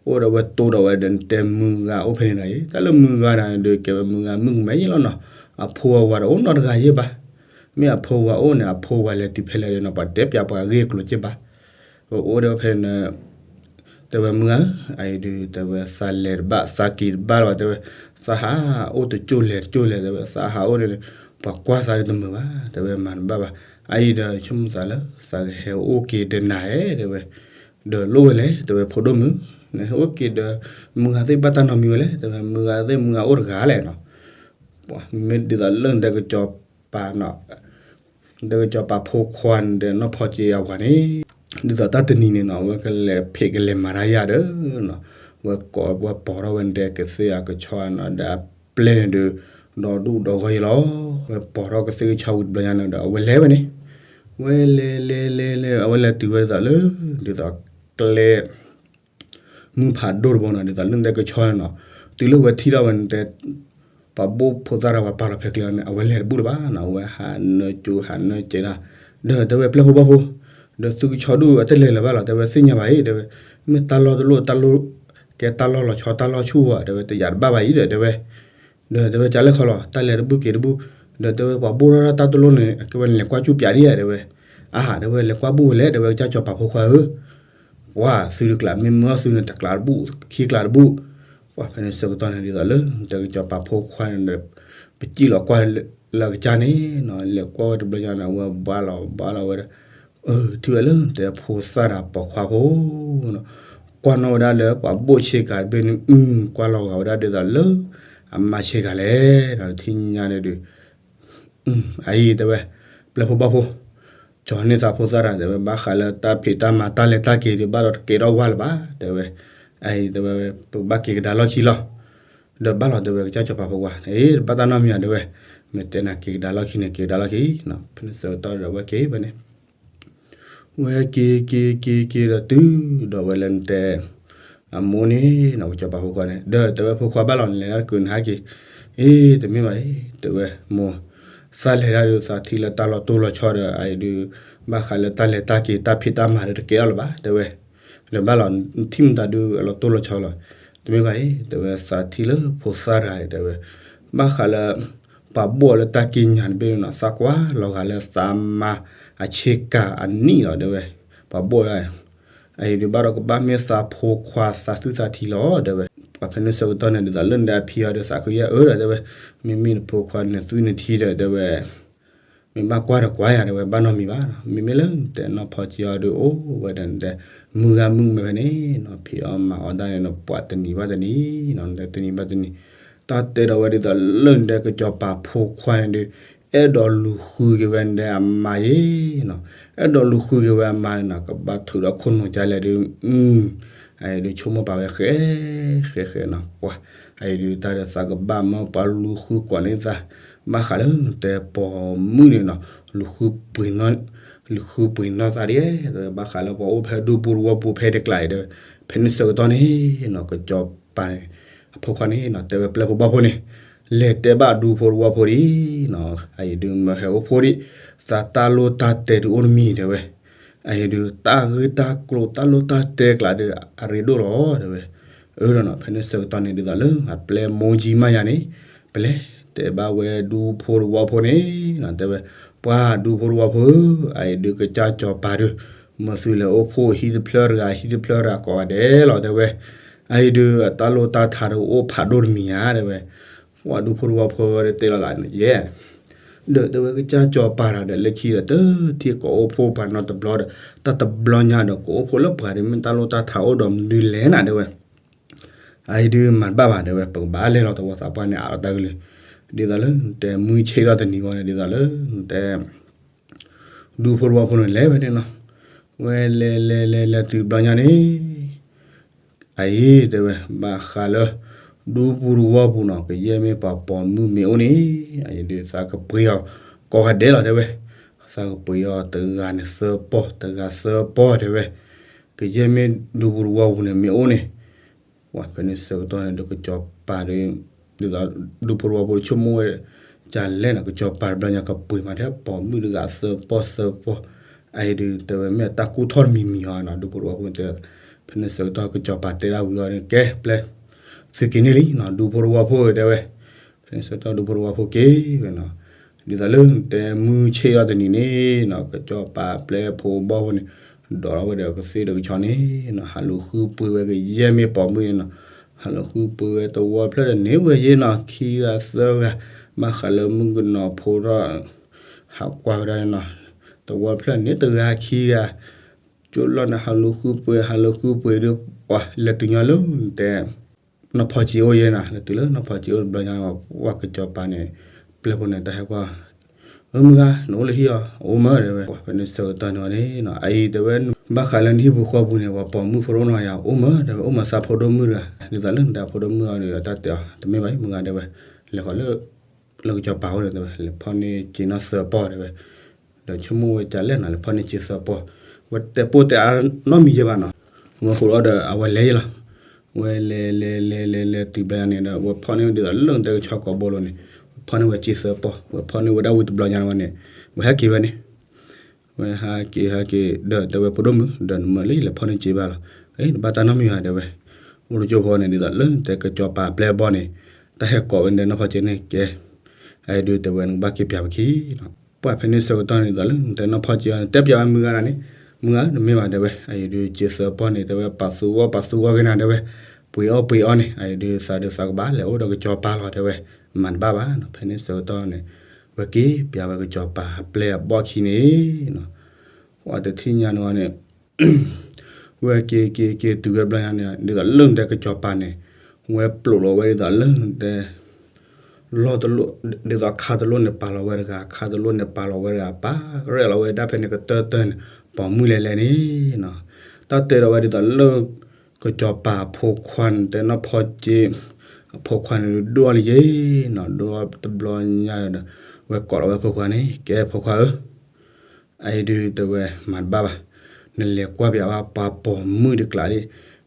အိၣ်ဒီးဝဲတိၢ်ဒီးဝဲဒီး နတဲမုၢ်ဂၤအိၣ်ဖဲန့ၣ်ဒီးအံၤ, တၢ်လၢမုၢ်ဂၤန့ၣ်ဒီး ကဲဝဲမုၢ်ဂၤမုၣ်ကမဲယဲၢ်လီၤနီၤ, အဖိအဝၤတအိၣ်နီတဂၤယဲၢ်ဘၣ်, မ့ၢ်အဖိဝၤအိၣ်န့ၣ် အဖိဝၤလဲၤတုၤဖဲလဲၣ်ဒီးနီၤ ပှၤတဲပျးပှၤဂ့ၢ်ကျိၤက့ၢ်ဘၣ်, အိၣ်ဒီးဖဲန့ၣ် တဲဝဲမုၢ်ဂၤဧၢ, အအံၤဒုး တဲဝဲသးလဲၤတဘၣ် သးက့ၤတဘၣ်လီၤ တဲဝဲ, သးဟးအိၣ်တကၠိၢ်လဲၤတကၠိၢ်လဲၤ တဲဝဲ သးဟးအိၣ်န့ၣ် ပှၤကွၢ်သးဒုးတမုာ်ဘၣ် တဲဝဲမၤတဘၣ်ဘၣ်, အအံၤဒီးဆိကမိၣ်သးလၢ သးကဟဲအိၣ်က့ၤဒီးနၤဧါ တဲဝဲ, ဒီးလိၣ်ဝဲလဲၣ် တဲဝဲ ဖိဒိၣ်မုၣ်, နဟဲအိၣ်က့ၤဒီး မုၢ်ဂၤသ့ၣ်ဘၣ်တၢ်နီတမံၤဝဲလဲၣ် တဲဝဲ မုၢ်ဂၤသ့ၣ်မုၢ်ဂၤအိၣ်တဂၤလဲၣ်နီၤ, မ့မ့ၢ်ဒ်သိးလၢနတဲကစီၤပၤနီၤ နတဲကစီၤပၤဖိခွါန့ၣ်ဒီးနီၢ်ဖီက့အဝၤန့ၣ်, ဒ်သိးတၢ်တနံၤန့ၣ်နီၤ အဝဲကလဲၤဖံးကလဲၤမၤတၢ်ယၤဒီးနီၤ, ဝဲကိးဝဲပိာ်ထီၣ်ဝဲန့ၣ်ဒီးကသ့ၣ်အကဆီနီၤ ဒီးအပျဲၢ်န့ၣ်ဒီး ဒီဒူၣ်ဒီဂီၢ်ယဲၢ်လီၤ, ဝဲပိာ်ထီၣ်ကသ့ၣ်ကဆီဝံၤတဘျီညါန့ၣ်ဒီး အဝဲလဲၤဝဲန့ၣ်, ဝဲလဲၤလဲၤလဲၤလဲၤ အဝဲလဲၤတုၤဝဲဒ်သိးလၢ ဒ်သိးကျဲ မုၢ်ဖးဒိၣ်တဘိနီၤ ဒ်သိးလၢနတဲကဆီန့ၣ်နီၤ, တုၤလၢဝဲထံၣ်ထီၣ်ဝဲန့ၣ်တဲ ပှၤဘိၣ်ဖိသၣ်တၢ်ပှၤပာ်လီၤဖဲကျဲန့ၣ် အဝဲလဲၤတဘူၣ်လၢၤဘၣ်နီၤ, အဝဲဟးနၢကၠိဟးနၢကဲဒၣ်, ဒီးတဲဝဲပျဲၢ်ဖိဘီၣ်ဖိ, ဒီးသုကဆီဒူၣ်အတလဲၤလၢၤဘၣ်လီၤ တဲဝဲသ့ၣ်ညါဘၣ်အံၤ တဲဝဲ, မ့ၢ်တၢ်လီၢ်တလိၣ်တၢ်လီၢ်, ကဲတၢ်လီၢ်လီၤဆီတၢ်လီၢ်ဆူၣ်ဧါ တဲဝဲတယာ်တဘၣ်ဘၣ်အံၤဒီး တဲဝဲ ဒီးတဲဝဲကလဲၣ်ခီလီၤ တၢ်လဲၤတဘူၣ်က့ၤတဘူၣ်, ဒီးတဲဝဲပှၤဘိၣ်ထီၣ်တၢ်တလိၣ်န့ၣ် အကဲဝဲနလဲၤကွၢ်ကူၣ်ပၠးဒ်ဧါ တဲဝဲ, အါ တဲဝဲလဲၤကွၢ်ဘူၣ်ဝဲလဲၣ် တဲဝဲကစၢ်စီၤပၤဖိခွါဧၢ, ပှၤသုတကျးမ့ၢ်မၢသုန့ၣ် တကျးတဘူၣ် ခံကျးတဘူၣ်, ပှၤဖဲန့ၣ်ဆၢကတီၢ်န့ၣ်ဒ်သိးလၢ တဲကစီၤပၤဖိခွါန့ၣ်ဒီး ပစံၣ်လီၤကွၢ်လၢကစၢ်န့ၣ်နီၤ လဲၤကွၢ်ဝဲတဘျီညါန့ၣ် အဝဲဘၣ်လီၤဘၣ်လီၤဝဲဒီး ထံၣ်ဝဲလၢတဲဖိသၣ်တၢ်ပိာ်ခွါဖိနီၤ, ကွၢ်နီၣ်ဝဲဒၣ်လၢပှၤဘိၣ်ဆ့ကၤတဘ့ၣ်န့ၣ် ကွၢ်လီၤဂာ်ဝဲဒၣ်ဒ်သိးလၢ အမါဆ့ကၤလဲၣ်ဒီးထံၣ်ညါန့ၣ်ဒုး အအံၤတဲဝဲ ပျဲၢ်ဖိဘီၣ်ဖိ ကၠီၤန့ၢ်သးဖိသၣ်တၢ် တဲဝဲ ဘၣ်ဃးလၢတၢ်ဖံးတၢ်မၤတၢ်လဲၤတၢ်က့ၤဒုး ဘၣ်ဒီးတကဲထီၣ်ဝဲလၢၤဘၣ် တဲဝဲ, အအံၤတဲဝဲ ပကဘၣ်က့ၤကဒါလီၢ်ခံလီၤ, ဒီးဘၣ်လီၤတဲဝဲကစၢ်စီၤပၤဖိခွါ အ့ တဘၣ်တၢ်နီတမံၤဧါ တဲဝဲ, မ့ၢ်တဲနၤက့ၤကဒါလီၢ်ခံန့ၣ် က့ၤကဒါလီၢ်ခံနီၤ ဖဲန့ၣ်ဆၢကတီၢ်ဒီးဝဲက့ၤဖဲန့ၣ် ဝဲက့ၤက့ၤက့ၤက့ၤဒီးတုၤဒီးဝဲလၢနတဲ အမိၢ်န့ၣ်နီၤ ကစၢ်စီၤပၤဖိခွါန့ၣ် ဒီးတဲဝဲဖိခွါဘၣ်လီၤ နလဲၤတၢ်တကုာ်နဟဲက့ၤ, အ့ တမ့ၢ်ဘၣ်အံၤ တဲဝဲမိၢ်, သးလဲၤတၢ်ဒုးသးထံၣ်လၢတၢ်လီၢ်တိၢ်လီၤဆီဒီး အအံၤဒုး ဘၣ်ဃးလၢတၢ်လဲၤတၢ်က့ၤတၢ်ဖံးတၢ်မၤဒီးတကဲထီၣ်လၢၤဘၣ် တဲဝဲ, ဒီးဘၣ်လီၤ နထံၣ်မတၤဒုးအလီၢ်တိၢ်လီၤဆီလီၤ, တမ့ၢ်ဘၣ်အံၤ တဲဝဲသးထံၣ်လၢဖိသၣ်တဂၤအံၤ တဲဝဲ, ဘၣ်ဃးလၢ ပှၤဘိၣ်အီၤလၢတၢ်က့ၤညါတဘ့ၣ်န့ၣ်နီၤ သးကွၢ်လီၤဂာ်လၢသးမါအဆ့ကၤအနံၣ်လီၤ တဲဝဲ, ပှၤဘိၣ်ဒၣ် အအံၤဒုးဘၣ်ဒီးကဘၣ်မ့ၢ်သးဖိခွါသးသုသးထံလီၤ တဲဝဲ, ပှၤဖဲန့ၣ်ဆၢကတီၢ်န့ၣ်ဒ်သိးလၢနဒၣ်ဖံအီၤဒီးသးခုယဲၢ်အၢဒီး တဲဝဲ, မ့မ့ၢ်နဖိခွါနသုနထံဒီး တဲဝဲ မ့ၢ်ဘၣ်ကွၢ်ဒီးကွၢ်ယၤ တဲဝဲ ဘၣ်နီတမံၤဘၣ်, မ့မ့ၢ်လၢနတဲနီၢ်ဖီက့အီၤဒုးအိၣ်ဝဲဒီးနတဲ မုၢ်ဂၤမုၢ်မဲဖဲန့ၣ်နီၤ ဖံးအီၣ်မၤအီၣ်တၢ်န့ၣ်နီၤ ပှၤတနံၤဘၣ်တနံၤနီၤ နတဲတနံၤဘၣ်တနံၤ, တၢ်တဲဒီးဝဲဒ်သိးလၢနတဲကစီၤပၤဖိခွါန့ၣ်ဒုး အဲၣ်ဒိးလူၤဃုက့ၤဝဲနတဲအမါယဲၢ်နီၤ, အဲၣ်ဒိးလူၤဃုက့ၤဝဲအမါန့ၣ်နီၤ ကဘၣ်ထုးဒီးခိၣ်နူာ်ကလဲၣ်ဒုး အံၤဒုးဆိကမိၣ်ပာ်ဝဲဃဲ ဃဲဃဲနီၤ ပှၤ အံၤဒုးတၢ်ဒီးသးကဘၣ်မၢပှၤလူၤဃုကိးန့ၢ်သး, ဘၣ်ဃးလၢတဲပိာ်မုၣ်န့ၣ်နီၤ လူၤဃုပှ့ၤနီၢ် လူၤဃုပှ့ၤနီၢ်သးဒ် ဘၣ်ဃးလၢပှၤအိၣ်ဖဲဒူဖိတဝီဖိဖဲတကျးအံၤဒီး ဖဲန့ၣ်ဆၢကတီၢ်န့ၣ်နီၤ ကစီၤပၤန့ၣ် အဖိခွါန့ၣ်နီၤ တဲဝဲပျဲၢ်ဖိဘီၣ်ဖိန့ၣ် လဲၤတဲဘၣ်ဒူဖိတဝီဖိဒံးနီၤ အံၤဒုးမၢဟဲအိၣ်ဖိဒံး သးတၢ်လိၣ်တၢ်တဲဒုးအိၣ်တမံၤတဲဝဲ အံၤဒုးတၢ်ဂ့ၢ်တၢ်ကျိၤတၢ်လိၣ်တၢ်တဲကျးဒုးအရ့ဒိၣ်လီၤတဲဝဲ, အၢဒီးနီၤ ဖဲန့ၣ်ဆၢကတီၢ်န့ၣ်ဒ်သိးလၢအပျဲၢ်မိၢ်ကၠံမးယၤန့ၣ် ပလဲၤတဲဘၣ်ဝဲဒူဖိတဝီဖိန့ၣ်နီၤ တဲဝဲ ပှၤဒူဖိတဝီဖိဧၢ အံၤဒုးကစၢ်စီၤပၤဒုး မၢသုလဲၤအိၣ်ဖှိၣ်ဟံၣ်တဖျၢၣ်တဂၤဟံၣ်တဖျၢၣ်တဂၤကိးဂၤဒဲးလီၤတဲဝဲ, အံၤဒုးအတၢ်လိၣ်တၢ်ထးဒုးအိၣ်ဖးဒိၣ်တမံၤဧါတဲဝဲ, ပှၤဒူဖိတဝီဖိဒီးတဲလီၤသးယဲၢ် ဒီးတဲဝဲကစၢ်စီၤပၤတဂၤဒီး လၢခံဒီးတထံၣ်ကအိၣ်ဖှိၣ်ပှၤနီတဘျီဒီး တၢ်တဘျီညါဒီးကအိၣ်ဖှိၣ်လၢပှၤဒုး မ့ၢ်တၢ်လိၣ်တၢ်ထးအိၣ်ဒီးမနုၤလဲၣ်နၤတဲဝဲ, အံၤဒုးမၤတဘၣ်ဘၣ်တဲဝဲ ပကဘၣ်လဲၤလီၤသဝီသးပှၢ်န့ၣ် အးလီၤတၢ်ကလုၢ်, ဒ်သိးလၢနတဲမုၢ်ဆ့ၣ်ထီၣ်တနံၤဂီၢ်န့ၣ် ဒ်သိးလၢနတဲ ဒူဖိတဝီဖိန့ၣ်လဲၤဝဲန့ၣ်နီၤ, ဝဲလဲၤလဲၤလဲၤလဲၤတုၤတဘျီညါန့ၣ် အအံၤတဲဝဲ ဘၣ်ဃးလၢ ဒူပူၤသဝီပူၤနီၤ ကယဲၢ်မ့ၢ်ပှၤပိာ်မုၣ်မ့ၢ်အိၣ်န့ၣ် အအံၤဒုးသးကပှ့ၤအီၤကိးဂၤဒဲးလီၤတဲဝဲ, သးကပှ့ၤအီၤတဂၤန့ၣ်သၢပီၢ် တဂၤသၢပီၢ်တဲဝဲ, ကယဲၢ်မ့ၢ်ဒူပူၤသဝီပူၤန့ၣ်မ့ၢ်အိၣ်န့ၣ် ပှၤဖဲန့ၣ်ဆၢကတီၢ်န့ၣ်ဒီးကစီၤပၤဒီး ဒ်သိးဒူဖိသဝီဖိဆိကမိၣ်ဝဲ ကလဲၣ်နီၤ ကစီၤပၤတဘျီညါကပှ့ၤမးထဲပိာ်မုၣ်တဂၤသၢပီၢ်သၢပီၢ်, အအံၤဒုးတဲဝဲမ့ၢ်တၢ်ကူၣ်ထီၣ်တမံၤမံၤအီၤနီၤ ဒူဖိသဝီဖိတဲ, ဖဲန့ၣ်ဆၢကတီၢ်ကစီၤပၤတဲဒၣ်ဝံၤအီၤန့ၣ် ကဲပျဲ သုက့ၤန့ၣ်လံနီၤ ဒူဖိသဝီဖိတဲဝဲ ဖဲန့ၣ်ဆၢကတီၢ်ဒူဖိသဝီဖိက့ၤဝဲနီၤ, ဒ်သိးလၢတဲမုၢ်ဆ့ၣ်ထီၣ်တနံၤန့ၣ်နီၤ ကစီၤပၤပျဲဖိဘီၣ်ဖိန့ၣ် ဒိးထီၣ်ဝဲဒီးကသ့ၣ်ဒီးကဆီန့ၣ်နီၤ ဟးလူၤဃုပှ့ၤဝဲကယဲၢ်မ့ၢ်ပိာ်မုၣ်န့ၣ်နီၤ, ဟးလူၤဃုပှ့ၤဝဲသဝီတဖျၢၣ်ဒီးန့ၢ်ဝဲယဲနီၤ ခံဂၤသၢဂၤ, ဘၣ်ဃးလၢမုၣ်ကနီၤဖိထီၣ် ဟးကွၢ်ဝဲဒၣ်န့ၣ်နီၤ, သဝီတဖျၢၣ်န့ၢ်တဂၤခံဂၤ ကၠိလီၢ်န့ၣ် ဟးလူၤဃုပှ့ၤ ဟးလူၤဃုပှ့ၤဒီး ပှၤလဲၤတုၤညီလၢနတဲ နီၢ်ဖီကၠ့အိၣ်ယဲနီၤ လဲၤတုၤလၢနီၢ်ဖီကၠ့အိၣ်တဘျီညါ ပှၤကစီၤပၤန့ၣ် ပျဲဖိန့ၣ် တၢ်ဟဲကွၢ်, အၢ မုၢ်ဂၤ နအိၣ်လၢဟံၣ်အီၤ အိၣ်မၢတဲဝဲ, ဖဲန့ၣ်ဆၢကတီၢ်န့ၣ်ဝဲန့ၣ်နီၤ အအံၤတဲဝဲ ဘၣ်ဃးလၢနဟံၣ်ပူၤဃီပူၤန့ၣ် ပှၤပိာ်မုၣ်ဖိတအိၣ်နီၤယၤ အိၣ်မၢတဲဝဲ အိၣ်မၢသးဖိဒိၣ်မုၣ်တဂၤ, ဒ်သိးလၢနတဲဖိဒိၣ်မုၣ်အီၤဒီး တၢ်တဲအီၤ တမ့ၢ်ဘၣ်အံၤ မုၢ်ဂၤတဲဝဲ, လဲၤဃီၤလၢ လၢကစီၤပၤအိၣ်န့ၣ်တဲဝဲ လဲၤဖီၣ်န့ၢ်စ့နီၢ်သၢပီၢ်တဲဝဲ, ဒီးဆိကမိၣ်ဝဲကလဲၣ်နီၤ လဲၤဖီၣ်န့ၢ်စ့သၢပီၢ်, ဝဲတဲပိၢ်တဲအါနီတမံၤယဲဘၣ်နီၤ, ဝဲဃိးဒီးအဝဲလဲၤယဲလီၤ, ဝဲလဲၤလဲၤလဲၤလဲၤလဲၤတုၤဘျီညါန့ၣ်ဒီး ဝဲဖီၣ်န့ၢ်ဝဲဒ်သိးလၢနတဲကဆီကိးဘိလိၤန့ၣ်, ဝဲဖီၣ်န့ၢ်ဝဲစ့သၢပီၢ် ဝဲဖီၣ်န့ၢ်ဝဲဒၣ်ဝံၤတဘျီညါန့ၣ်ဝဲန့ၣ်, ဝဲဟဲက့ၤဝဲန့ၣ် ဝဲဟဲက့ၤဟဲက့ၤ ဒီးတဲဝဲဖိဒိၣ်မုၣ် ဒီးနမၢလၢယလဲၤဖီၣ်န့ၢ်စ့ဘၣ်လီၤ, အ့ တဘၣ်တၢ်နီတမံၤဧါတဲဝဲ, အိၣ်တကၠိဖိန့ၣ် ဒ်သိးလၢနတဲကစီၤပၤပျဲဘီၣ်န့ၣ်, တၢ်ဟဲကိးဝဲနတဲနီၢ်ဖီကၠ့န့ၣ်ကဲ, အအံၤဒုးတဲဝဲနကဘၣ်က့ၤပျဲပခံလီၤ, ပှၤဖဲန့ၣ်ဆၢကတီၢ်န့ၣ် ဒ်သိးလၢနတဲနီၢ်ဖီကၠ့အီၤန့ၣ် တဲပျဲဝဲမုၢ်ဂၤဒၣ်န့ၣ်, မုၢ်ဂၤတမ့ၢ်ဘၣ်တဲဝဲ, အအံၤဒုးစ့သၢပီၢ်န့ၣ် တဲဝဲ ပာ်သူအီၣ်ပာ်သူအီၣ်က့ၤနၤတဲဝဲ, ပှ့ၤအီၣ်ပှ့ၤအီၣ်န့ၣ် အအံၤဒုးသးဒုးသးကဘၣ်လဲၤအိၣ်ဒီးကစီၤပၤလီၤတဲဝဲ, မၤတဘၣ်ဘၣ်နီၤ, ဖဲန့ၣ်ဆၢကတီၢ်န့ၣ် ဝဲက့ၤပျဲဝဲကစီၤပၤပျဲအဘီၣ်ခံန့ၣ်နီၤ, ပှၤတထံၣ်ညါန့ၣ်ဝဲန့ၣ် ဝဲက့ၤက့ၤက့ၤတုၤဝဲဘျီညါန့ၣ် ဒ်သိးလၢနတဲကစီၤပၤန့ၣ်, ဝဲပျိးလီၤဝဲဒ်သိးလၢနတဲ လီၢ်တလိၣ်, ဒ်သိးခါတလိၣ်န့ၣ်ပာ်လီၤဝဲတဂၤ, ခါတလိၣ်န့ၣ်ပာ်လီၤဝဲတဂၤ, ပာ်ရဲၣ်လီၤဝဲဒၣ်ဖဲန့ၣ်ကတၢၢ်တၢၢ်န့ၣ်, ပိာ်မုၣ်လဲၤလဲၤန့ၣ်နီၤ, တၢ်တဲဒီးဝဲဒ်သိးလၢ ကစီၤပၤအဖိခွါန့ၣ် တဲနီၢ်ဖီကၠ့ အဖိခွါန့ၣ်ဒိၣ်အီၤလံယဲနီၤ, ဒိၣ်အီၤတဘျီညါဒီး ဝဲကိးလီၤဝဲဖိခွါန့ၣ် ကဲဖိခွါဧၢ အအံၤဒုးတဲဝဲမၤတဘၣ်ဘၣ်, နလဲၤကွၢ်ပၠးဘၣ်ပှၤပိာ်မုၣ်တကျးဒၣ်,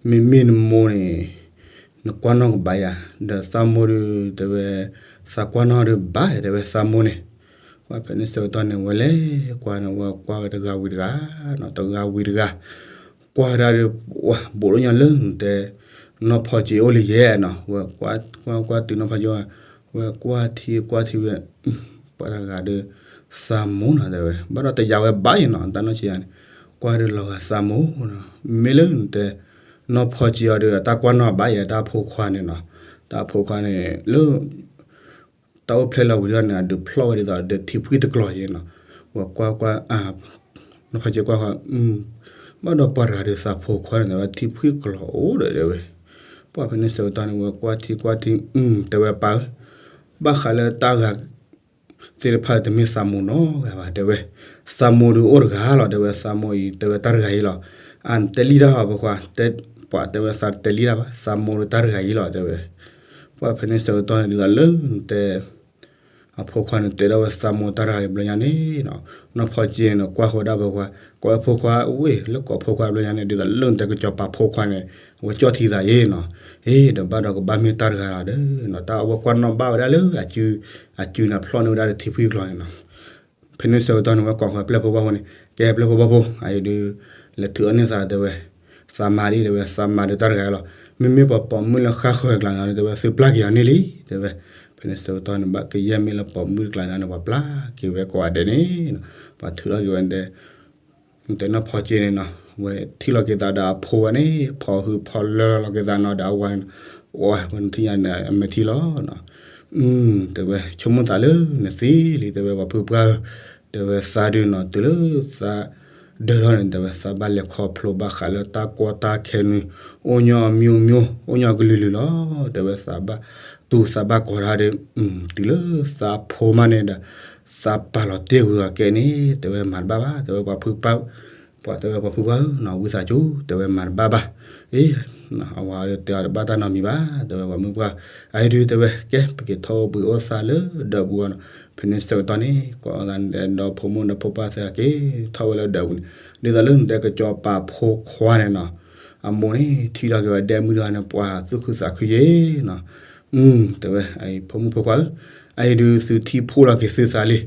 မ့မ့ၢ်နမိၢ်န့ၣ် နကွၢ်နီၣ်ကဘၣ်ယၤ, ဒီးသးမိၢ်ဒုးတဲဝဲ သးကွၢ်နီၣ်ဒုးဘၣ်တဲဝဲသးမိၢ်န့ၣ်, ပှၤဖဲန့ၣ်ဆၢကတီၢ်န့ၣ် ဝဲလဲၤကွၢ်န့ၣ် ဝဲကွၢ်ဝဲတဂၤဝံၤတဂၤနီၤ, တဂၤဝံၤတဂၤ ကွၢ်ဝဲဒၣ်ဒီး ဝဲဘူးလၢညါလၢနတဲ နီၢ်ဖီကၠ့အိၣ်လံယဲနီၤ, ဝဲကွၢ်ကွၢ်ကွၢ်တုၤနီၢ်ဖီကၠ့, ဝဲကွၢ်ထံကွၢ်ထံဝဲ ပှၤတဂၤဒီး သးမိၢ်နီၤတဲဝဲ, ဘၣ်ဒီးတယာ်ဝဲဘၣ်ယဲနီၤ, တၢ်နီၢ်ဆံးယၤန့ၣ် ကွၢ်ဒီးလီၤဂာ်သးမိၢ်နီၤ, မ့ၢ်လၢနတဲ နီၢ်ဖီကၠ့အီၤဒီး တၢ်ကွၢ်နီၣ်ဘၣ်ယဲ တၢ်ဖိခွါန့ၣ်နီၤ, တၢ်ဖိခွါန့ၣ်လၢ တၢ်အိၣ်ဖျဲၣ်လီၤဝံၤဒီးန့ၣ် အဒုးဖျီၣ်ဝဲဒ်သိးဒီးထံဖှံၣ်တကျိၤယဲနီၤ, ဝဲကွၢ်ကွၢ် နီၢ်ဖီကၠ့ကွၢ်ဃီ ဘၣ်ဒီးပှၤတဂၤဒီးသးဖိခွါန့ၣ် ဝဲထံဖှံၣ်ကျိၤအိၣ်ဒီးတဲဝဲ, ပှၤဖဲန့ၣ်ဆၢကတီၢ်န့ၣ် ဝဲကွၢ်ထံကွၢ်ထံ တဲဝဲပၢ်ဧၢ, ဘၣ်ဃးလၢတၢ်ဂၤ သ့ၣ်တဖၣ်တမ့ၢ်သးမိၢ်နီတဂၤဘၣ်တဲဝဲ, သးမိၢ်ဒုးအိၣ်တဂၤလီၤတဲဝဲ, သးမိၢ်အံၤတဲဝဲတၢ်တဂၤအံၤလီၤ, အတဲလံတၢ်ဟီၣ်ဖိခွါ, ပှၤတဲဝဲသးတတဲလံတၢ်ဘၣ်, သးမိၢ်ဒုးတၢ်တဂၤအံၤလီၤတဲဝဲ, ပှၤဖဲန့ၣ်ဆၢကတီၢ်န့ၣ်ဒ်သိးလၢနတဲ အဖိခွါန့ၣ်တဲထီၣ်ဝဲသးမိၢ်တၢ်တဂၤအံၤဘျီညါန့ၣ်, နီၢ်ဖီကၠ့န့ၣ် ကွၢ်ဃီဝဲဒၣ်ဖိခွါ, ကွၢ်ဝဲဖိခွါဝ့ၢ် လၢကိးဖိခွါဘျီညါန့ၣ် ဒ်သိးလၢနတဲကစီၤပၤဖိခွါန့ၣ် အဝဲကၠီၣ်ထံသးယဲနီၤ, အ့ ဒီးဘၣ်ဒီးကဘၣ်မ့ၢ်တၢ်တဂၤလီၤဒီး တၢ်အဝဲကွၢ်နီၣ်ဘၣ်ဝဲဒၣ်လၢ အစုန့ၣ်ဖျီၣ်န့ၢ်ဝဲဒၣ်ဒီးထံဖှံၣ်ကျိၤန့ၣ်နီၤ ဖဲန့ၣ်ဆၢကတီၢ်န့ၣ် ဝဲကိးဃီပျဲၢ်ဖိဘီၣ်ဖိန့ၣ် ကဲပျဲၢ်ဖိဘီၣ်ဖိ အအံၤဒုး လဲၤထုးအီၣ်န့ၢ်သးတဲဝဲ, သးမါဒ်တဲဝဲ သးမါဒုးတၢ်တဂၤလီၤ, မ့မ့ၢ်ပှၤပိာ်မုၣ်လၢဃၣ်ဃၢၤကျါန့ၣ် တဲဝဲသုပျၢ်က့ၤအီၤန့ၣ်လံ တဲဝဲ, ဖဲန့ၣ်ဆၢကတီၢ်န့ၣ် ဘၣ်ကယဲၢ်မ့ၢ်လၢပိာ်မုၣ်ကျါန့ၣ် ပှၤပျၢ်က့ၤဝဲကိးဂၤဒဲးန့ၣ်, ပှၤထုးထီၣ်က့ၤဝဲတဲ တဲနီၢ်ဖီကၠ့န့ၣ်နီၤ ဝဲထံၣ်လီၤက့ၤသးဒီးအဖိဝဲန့ၣ် ဖီဟုဖီလၢလီၤက့ၤသးနီၤဒီးအဝၤန့ၣ်, ဝဲနထံၣ်ညါန့ၣ် အမဲာ်ထံလီၤနီၤ, တဲဝဲ ဆိကမိၣ်သးလၢနသံလံ တဲဝဲ ပှၤဖုပှၢ်ဧၢ, တဲဝဲသးဒုးနီၤ တုၤလၢသးဒၢထီၣ်န့ၣ် တဲဝဲသးဘၣ်လဲၤခီဖျိဘၣ်ဃးလၢတၢ်ကီတၢ်ခဲနုာ် အိၣ်ညီအမျိုးမျိုး အိၣ်ညီကလုာ်လုာ်လီၤ, တဲဝဲသးဘၣ်တူၢ်သးဘၣ်ကီၤတၢ်ဒီး တုၤလၢသးဖိမးန့ၣ်ဒီး သးပာ်လီၤတ့ၢ်ကွံာ်အီၤကဲန့ၣ် တဲဝဲမၤတဘၣ်ဘၣ် တဲဝဲပှၤဖုပှၢ်, ပှၤတဲဝဲပှၤဖုပှၢ်ဧၢနီၤ ဝံသးစူၤ တဲဝဲမၤတဘၣ်ဘၣ်, အ့ အဝၤဒီးတဲအီၤတဘၣ်တၢ်နီတမံၤဘၣ်, တဲဝဲပှၤမုၣ်ပှၢ်, အအံၤဒုးတဲဝဲကဲ ပက့ၤထီၣ်အိၣ်ဘှံးအိၣ်သါလၢဒၢးပူၤအီၤနီၤ, ဖဲန့ၣ်ဆၢကတီၢ်န့ၣ် ကိးဒီးဖိမုၣ်ဒီးဖိပၢ်သ့ၣ်က့ၤထီၣ်ဝဲလၢဒၢးပူၤန့ၣ်, ဒ်သိးလၢနတဲကစီၤပၤဖိခွါန့ၣ်နီၤ, အမိၢ်န့ၣ် ထံၣ်ထီၣ်က့ၤဝဲဒဲမုၣ်တဂၤန့ၣ် ပှၤသူၣ်ခုသးခုယ့ၤနီၤ, တဲဝဲ ဖိမုၣ်ဖိခွါဧၢ, အအံၤဒုးသုထံၣ်ဖှိၣ်လီၤက့ၤသုသးလံ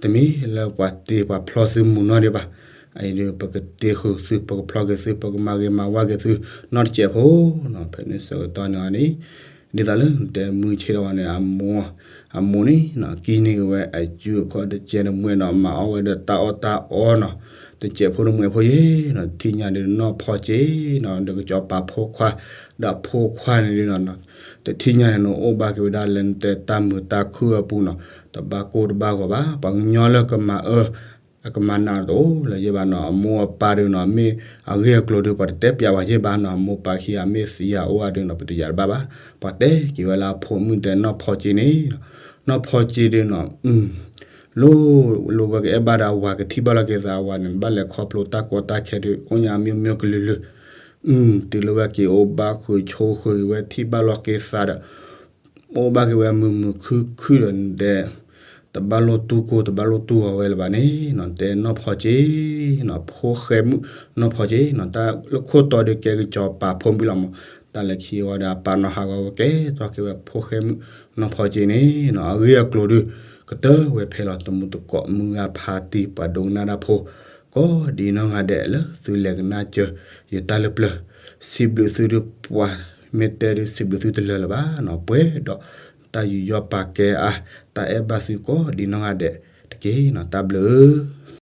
တမ့ၢ်လၢပှၤတ့ပှၤဖျီသုမုာ်နီတဂၤဘၣ်, အအံၤဒုး ပကတ့ဃုာ်သု ပကဖျီက့ၤသု ပကမၤဂ့ၤမၤဝါက့ၤသုနီတစဲးဖိနီၤ, ဖဲန့ၣ်ဆၢကတီၢ်န့ၣ်အီၤန့ၣ်, ဒ်သိးလၢနတဲမုၢ်ဆ့ၣ်ထီၣ်ဝဲန့ၣ် အမိၢ်, အမိၢ်န့ၣ်နီၤ ကံန့ၢ်က့ၤဝဲအစုအခီၣ်တကဲန့ၣ်မွဲနီၤ မၤအီၣ်ဝဲဒီးတၢ်အီၣ်တၢ်အီနီၤ, တစဲးဖိန့ၣ်မွဲဖိယ့ၤနီၤ, တထံၣ်ညါဒုးနီၢ်ဖီက့နီၤ ဒီးကစီၤပၤဖိခွါ, ဒီးအဖိခွါန့ၣ်ဒုးနီၤ, တထံၣ်ညါန့ၣ်နအိၣ်ဘၣ်က့ၤဝဲဒၣ်လၢ နတဲတၢ်မုာ်တၢ်ခုၣ်အပူၤနီၤ, တဘၣ်ကိၢ်တဘၣ်ဂီၤဘၣ်, ပှၤကညီလၢကမၤအၢ အကမၤနးတအိၣ်လၢၤယဲၢ်ဘၣ်နီၤ, အမိၢ်အပၢ်ဒုးနီၤ မ့ၢ်အဂ့ၢ်အကျိၤဒုး ပှၤတတဲပျးဝဲယဲၢ်ဘၣ်နီၤ, အမိၢ်ပၢ်ခံဂၤမ့ၢ်သံယၤအိၣ်ဂၤဒုးနီၤ ပတယာ်တဘၣ်ဘၣ်, ပှၤတဲက့ၤဝဲလၢအဖိမုၣ်တဲနီၢ်ဖီက့န့ၣ်, နီၢ်ဖီက့ဒုးနီၤ, လိၣ်, လိၣ်ဝဲကအဲၣ်ဘၣ်ဒီးအဝၤကထံၣ်ဘၣ်လီၤက့ၤသးအဝၤန့ၣ် ဘၣ်လဲၤခီဖျိတၢ်ကီတၢ်ခဲဒုး အိၣ်ညါအမျိုးမျိုးကလုာ်လုာ်, တုၤလၢဝဲက့ၤအိၣ်ဘၣ်ဃုာ်ဆိဃုာ်က့ၤဝဲထံၣ်ဘၣ်လီၤက့ၤသးဒီး အိၣ်ဘၣ်က့ၤဝဲမုာ်မုာ်ခုၣ်ခုၣ်ဒီးနတဲ တဘၣ်လိၣ်တူၢ်ကိၢ် တဘၣ်လိၣ်တူၢ်ဂီၤဝဲလၢၤဘၣ်န့ၣ်နီၤ, တဲနီၢ်ဖီက့နီၤ ဖိဃဲမုၣ်နီၢ်ဖီက့နီၤ, တၢ်လၢခိၣ်တီဒုးကဲကစီၤပၤဖိမုၣ်လီၤမး, တၢ်လၢခံဝဲဒီးအပာ်နီၢ်ဟးဂီၤဝဲကဲထီၣ်က့ၤဝဲဖိဃဲမုၣ်နီၢ်ဖီက့န့ၣ်နီၤ, အဂ့ၢ်အကျိၤဒုး ကတၢၢ်ဝဲဖဲလီၤ တမူတကိးမုၢ်ဂၤဖးတံၢ် ပှၤဒိကနၣ်တၢ်ဖိ ကိးဒံးနီၢ်ဂၤဒဲးလၢသုလဲၤကနၣ်စၢၤယတၢ်လၢပျၢၤ, စံးဘျုးသုဒုးပှၤမ့ၢ်တဲဒုး စံးဘျုးသုတလၢာ်လၢၤဘၣ်နီၤ, ပှဲၤဒီးတၢ်ယူးယီၣ်ပာ်ကဲအါ, တၢ်အဲၣ်ဘၣ်သုကိးဒံးနီၢ်ဂၤဒဲးတက့ၢ်နီၤ, တၢ်ဘျုး